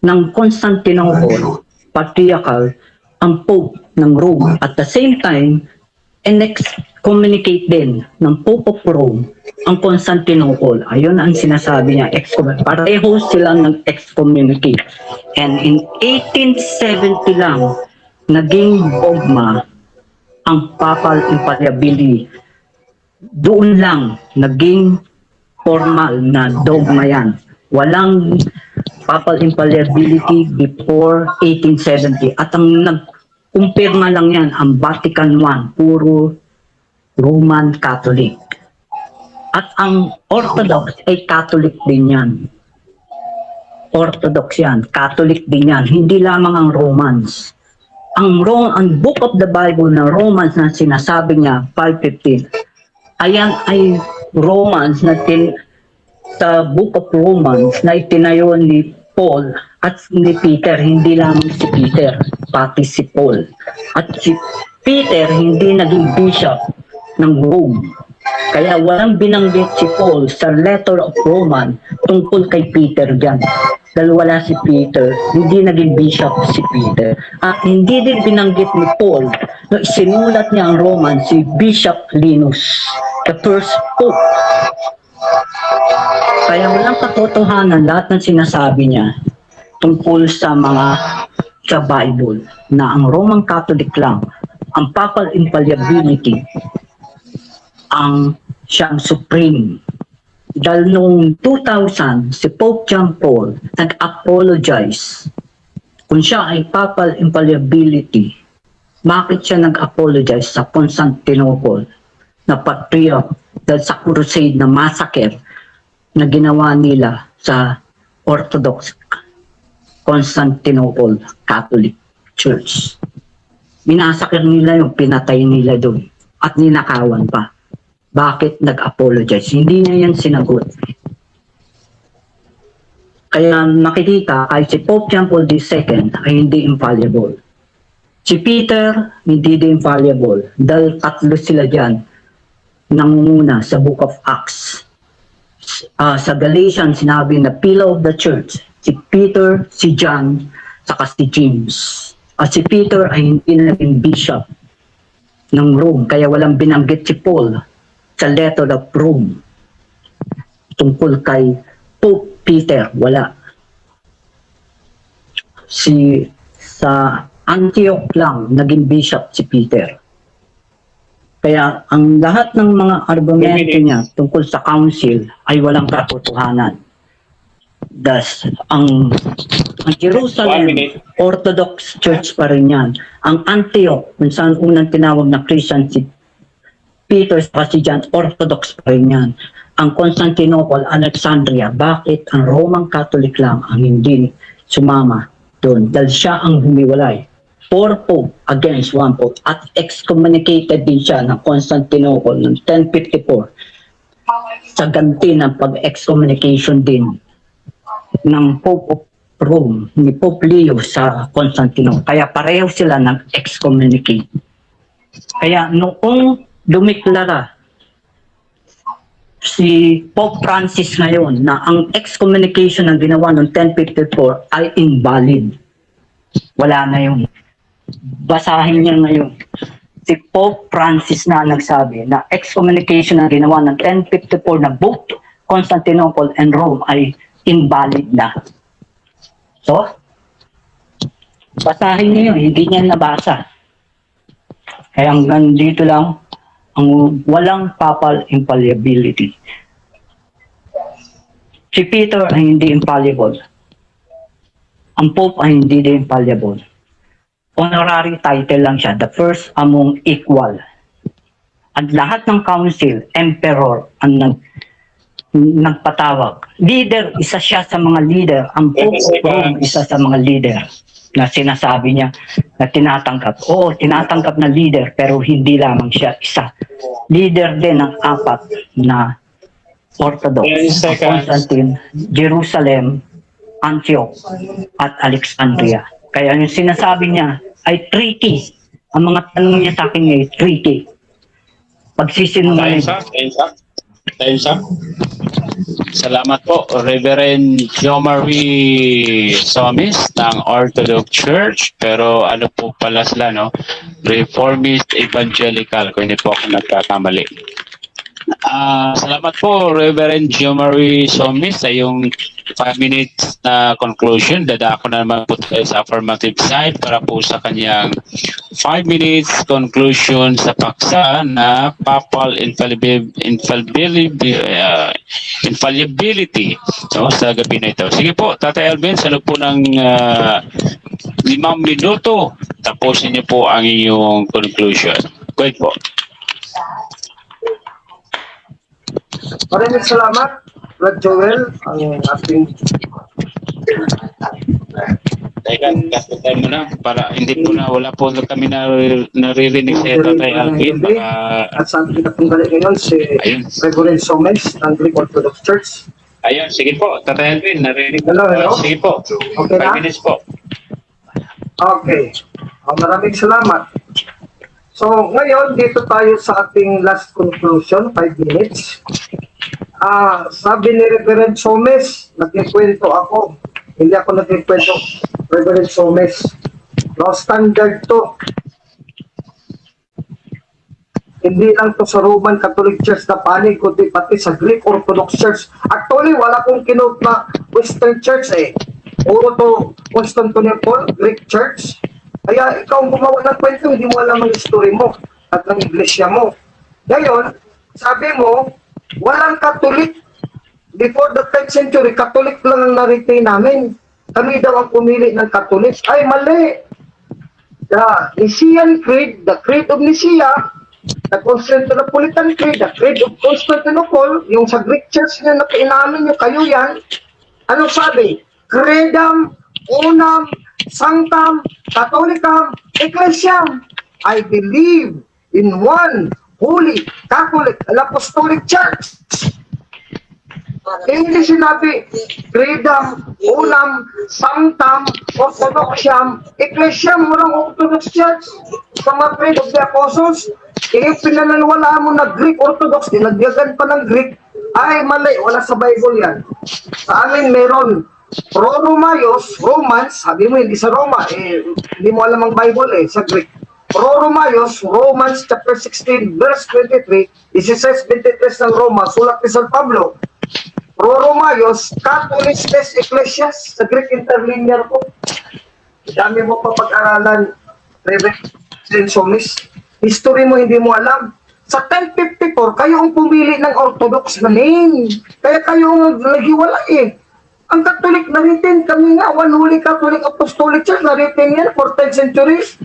ng Constantinople, Patriarchal, ang Pope ng Rome. At the same time, and excommunicate din ng Pope of Rome ang Constantinople. Ayun ang sinasabi niya. Pareho silang nag-excommunicate. And in 1870 lang, naging dogma ang papal infallibility. Doon lang naging formal na dogma yan. Walang papal infallibility before 1870. At ang nag-kumpirma lang yan, ang Vatican I, puro Roman Catholic. At ang Orthodox ay Catholic din yan. Orthodox yan, Catholic din yan. Hindi lamang ang Romans. Ang book of the Bible na Romans na sinasabi niya, 5:15, ayan ay Romans na sa Book of Romans na itinayo ni Paul at ni Peter, hindi lamang si Peter, pati si Paul. At si Peter hindi naging bishop ng Rome. Kaya walang binanggit si Paul sa letter of Roman tungkol kay Peter dyan. Dahil wala si Peter, hindi naging bishop si Peter. At hindi din binanggit ni Paul no sinulat niya ang Roman si Bishop Linus, the first pope. Kaya walang katotohanan lahat ng sinasabi niya tungkol sa mga sa Bible na ang Roman Catholic lang, ang papal infallibility, ang siyang supreme. Dahil noong 2000, si Pope John Paul nag-apologize. Kung siya ay papal infallibility, bakit siya nag-apologize sa Constantinople na patriarch dahil sa crusade na massacre na ginawa nila sa Orthodox Constantinople Catholic Church? Minasakir nila yung pinatay nila doon at ninakawan pa. Bakit nag-apologize? Hindi niya yan sinagot. Kaya makikita kahit si Pope John Paul II ay hindi infallible. Si Peter, hindi din infallible dahil tatlo sila dyan nangunguna sa Book of Acts. Sa Galatians, sinabi na pillar of the church, si Peter, si John, saka si James. At si Peter ay hindi naging bishop ng Rome, kaya walang binanggit si Paul sa letter of Rome tungkol kay Pope Peter, wala. Si sa Antioch lang naging bishop si Peter. Kaya ang lahat ng mga argumento niya tungkol sa council ay walang katotohanan. Thus, ang Jerusalem, One minute. Orthodox Church pa rin yan. Ang Antioch, kung saan unang tinawag na Christian si Peter at si John, Orthodox pa rin yan. Ang Constantinople, Alexandria, bakit ang Roman Catholic lang ang hindi sumama doon? Dahil siya ang humiwalay. Four pope against one pope at excommunicated din siya ng Constantinople noong 1054 sa ganti ng pag-excommunication din ng Pope of Rome, ni Pope Leo sa Constantinople. Kaya pareho sila ng excommunicate. Kaya noong dumeklara si Pope Francis ngayon na ang excommunication na ginawa noong 1054 ay invalid. Wala na yun. Basahin niya ngayon. Si Pope Francis na nagsabi na excommunication na ginawa ng 1054 na both Constantinople and Rome ay invalid na. So, basahin niyo yun. Hindi niya nabasa. Kaya hanggang dito lang, ang walang papal infallibility. Si Peter ay hindi infallible. Ang Pope ay hindi din infallible. Honorary title lang siya, the first among equal. At lahat ng council, emperor ang nagpatawag. Leader, isa siya sa mga leader. Ang Pope of Rome, isa sa mga leader na sinasabi niya na tinatanggap. Oo, tinatanggap na leader, pero hindi lamang siya isa. Leader din ng apat na Orthodox. 10 seconds. Constantine, Jerusalem, Antioch, at Alexandria. Kaya yung sinasabi niya ay tricky. Ang mga tanong niya sa akin ay tricky. Pagsisinungaling. Time's up. Time's up. Time's up. Salamat po, Reverend Jo Marie Somis ng Orthodox Church. Pero ano po pala sila, no? Reformist Evangelical, kung hindi po ako nagkakamali. Ah, salamat po, Reverend Jo Marie Somis, sa iyong 5 minutes na conclusion. Dadako na naman po tayo sa affirmative side para po sa kanyang 5 minutes conclusion sa paksa na papal infallibility, no, sa gabi na ito. Sige po, Tatay Alvin, sa loob po ng 5 minuto, tapusin niyo po ang iyong conclusion. Go ahead po. Maraming salamat, Brad Joel, ang ating Teka, tatay mo na para hindi po na wala po kami naririnig sa Tatay Alvin. Baka, at sa ating katunggali ngayon, si Ayun. Reverend Somes ng Greek Orthodox Church. Ayun, sige po, Tatay Alvin, narinig. Hello, hello. Sige po. Okay 5 na? minutes po. Okay. Oh, maraming salamat. So, ngayon, dito tayo sa ating last conclusion, 5 minutes. Ah, sabi ni Reverend Somes, nagkikwento ako. Hindi ako nagkikwento, Reverend Somes. No, standard to. Hindi lang to sa Roman Catholic Church na panig, kundi pati sa Greek Orthodox Church. Actually, wala kong kinote na Western Church eh. Puro to Constantinople, Greek Church. Kaya ikaw ang gumawa ng kwento, hindi mo alam ang history mo at ng iglesia mo. Ngayon, sabi mo, walang Catholic. Before the 10th century, Catholic lang ang na-retain namin. Kami daw ang pumili ng Catholic. Ay, mali! The Nicene Creed, the Creed of Nicaea, the Constantinopolitan Creed, the Creed of Constantinople, yung sa Greek Church na inamin nyo, kayo yan, ano sabi? Credam unam sanctam catholicam ecclesiam. I believe in one holy Catholic and Apostolic Church. Eh, hindi sinabi, credam unam sanctam, orthodoxiam, ecclesiam, walang Orthodox Church. Sa mga Creed of the Apostles, eh, pinananiwalaan mo na Greek Orthodox, dinagdagan pa ng Greek, ay mali, wala sa Bible yan. Sa amin meron, Pro-Romaios, Romans, sabi mo hindi sa Roma, eh, hindi mo alam ang Bible eh, sa Greek. Pro-Romaios, Romans chapter 16, verse 23, 16-23 ng Roma, sulat ni San Pablo. Pro-Romaios, Catholicistes Ecclesias, sa Greek interlinear ko. Dami mo pa pag-aralan, Reverend Somis. History mo hindi mo alam. Sa 1054, kayo ang pumili ng Orthodox na name. Kaya kayo ang naghiwalay eh. Ang Catholic na-retain kami nga, One Holy Catholic Apostolic Church, na-retain yan for 10 centuries.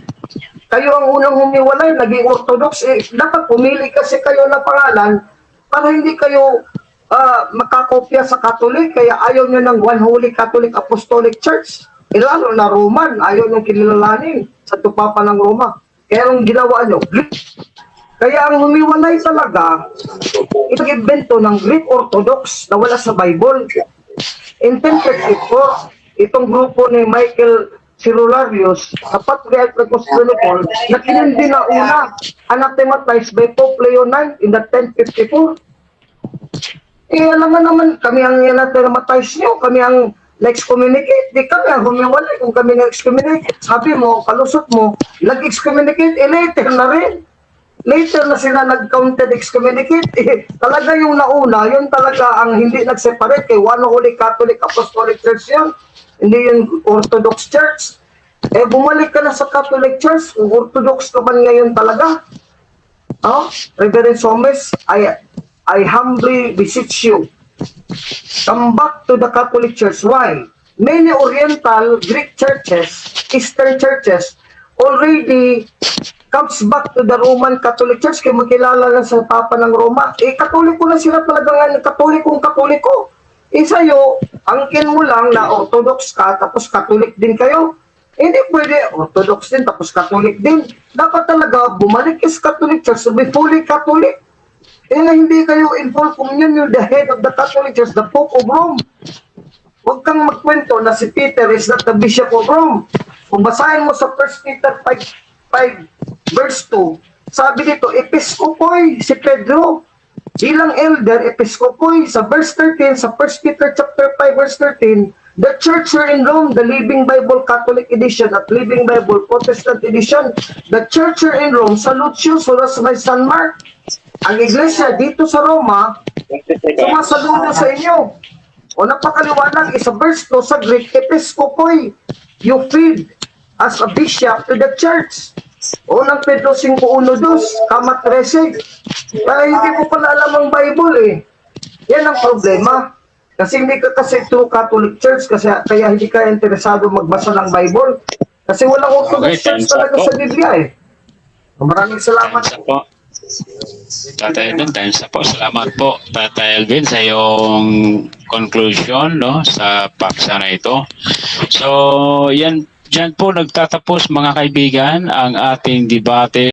Kayo ang unang humiwalay, naging Orthodox. Eh, dapat pumili kasi kayo ng pangalan para hindi kayo makakopya sa Catholic. Kaya ayaw nyo ng One Holy Catholic Apostolic Church. Eh, lalo na Roman, ayaw nyo kilalanin sa tupapa ng Roma. Kaya ang ginawa nyo, Greek. Kaya ang humiwalay talaga, itong invento ng Greek Orthodox na wala sa Bible. In 1054, Itong grupo ni Michael Cerularius sa Patriarch of Constantinople na kinindi na una anathematized by Pope Leo IX in the 1054. Eh, alam nga naman, kami ang anathematize nyo, kami ang na-excommunicate, di kami ang humiwalay kung kami na-excommunicate. Sabi mo, kalusot mo, nag-excommunicate, eh later na rin. Later na sila nag-counted excommunicate. Eh, talaga yung nauna, yun talaga ang hindi nag-separate kay One Holy Catholic Apostolic Church yun. Hindi yun Orthodox Church. Eh, bumalik ka na sa Catholic Church, kung Orthodox ka man ngayon talaga. Oh, Reverend Somes, I humbly beseech you, come back to the Catholic Church. Why? Many Oriental Greek churches, Eastern churches, already comes back to the Roman Catholic Church kaya makilala lang sa Papa ng Roma. Eh, Katoliko na sila talaga nga, Katolikong Katoliko. Eh, sa'yo, angkin mo lang na Orthodox ka, tapos Catholic din kayo. Eh, hindi pwede, Orthodox din, tapos Catholic din. Dapat talaga, bumalik ka sa Catholic Church to be fully Catholic. Eh, na hindi kayo in full communion, you're the head of the Catholic Church, the Pope of Rome. Huwag kang magkwento na si Peter is not the Bishop of Rome. Kung basahin mo sa 1 Peter 5, 5 verse 2, sabi dito, Episkopoy, si Pedro. Bilang elder, Episkopoy. Sa verse 13, sa 1 Peter chapter 5 verse 13, the church here in Rome, the Living Bible Catholic Edition at Living Bible Protestant Edition, the church here in Rome salutes you, so does my son Mark. Ang iglesia dito sa Roma, sumasaludo sa inyo. O napakaliwanag, isa verse 2 sa Greek, episkopoy, you feed as a bishop to the church. Unang Pedro 5.1.2, kama 13. Kaya hindi mo pala alam ang Bible eh. Yan ang problema. Kasi hindi ka kasi true Catholic Church kasi kaya hindi ka interesado magbasa ng Bible. Kasi walang Orthodox Okay, Church time's up talaga po. Sa Biblia eh. Maraming salamat. Times up po. Tatay Elvin, times up po. Salamat po, Tatay Elvin, sa iyong conclusion, no, sa paksa na ito. So, yan, dyan po nagtatapos, mga kaibigan, ang ating debate.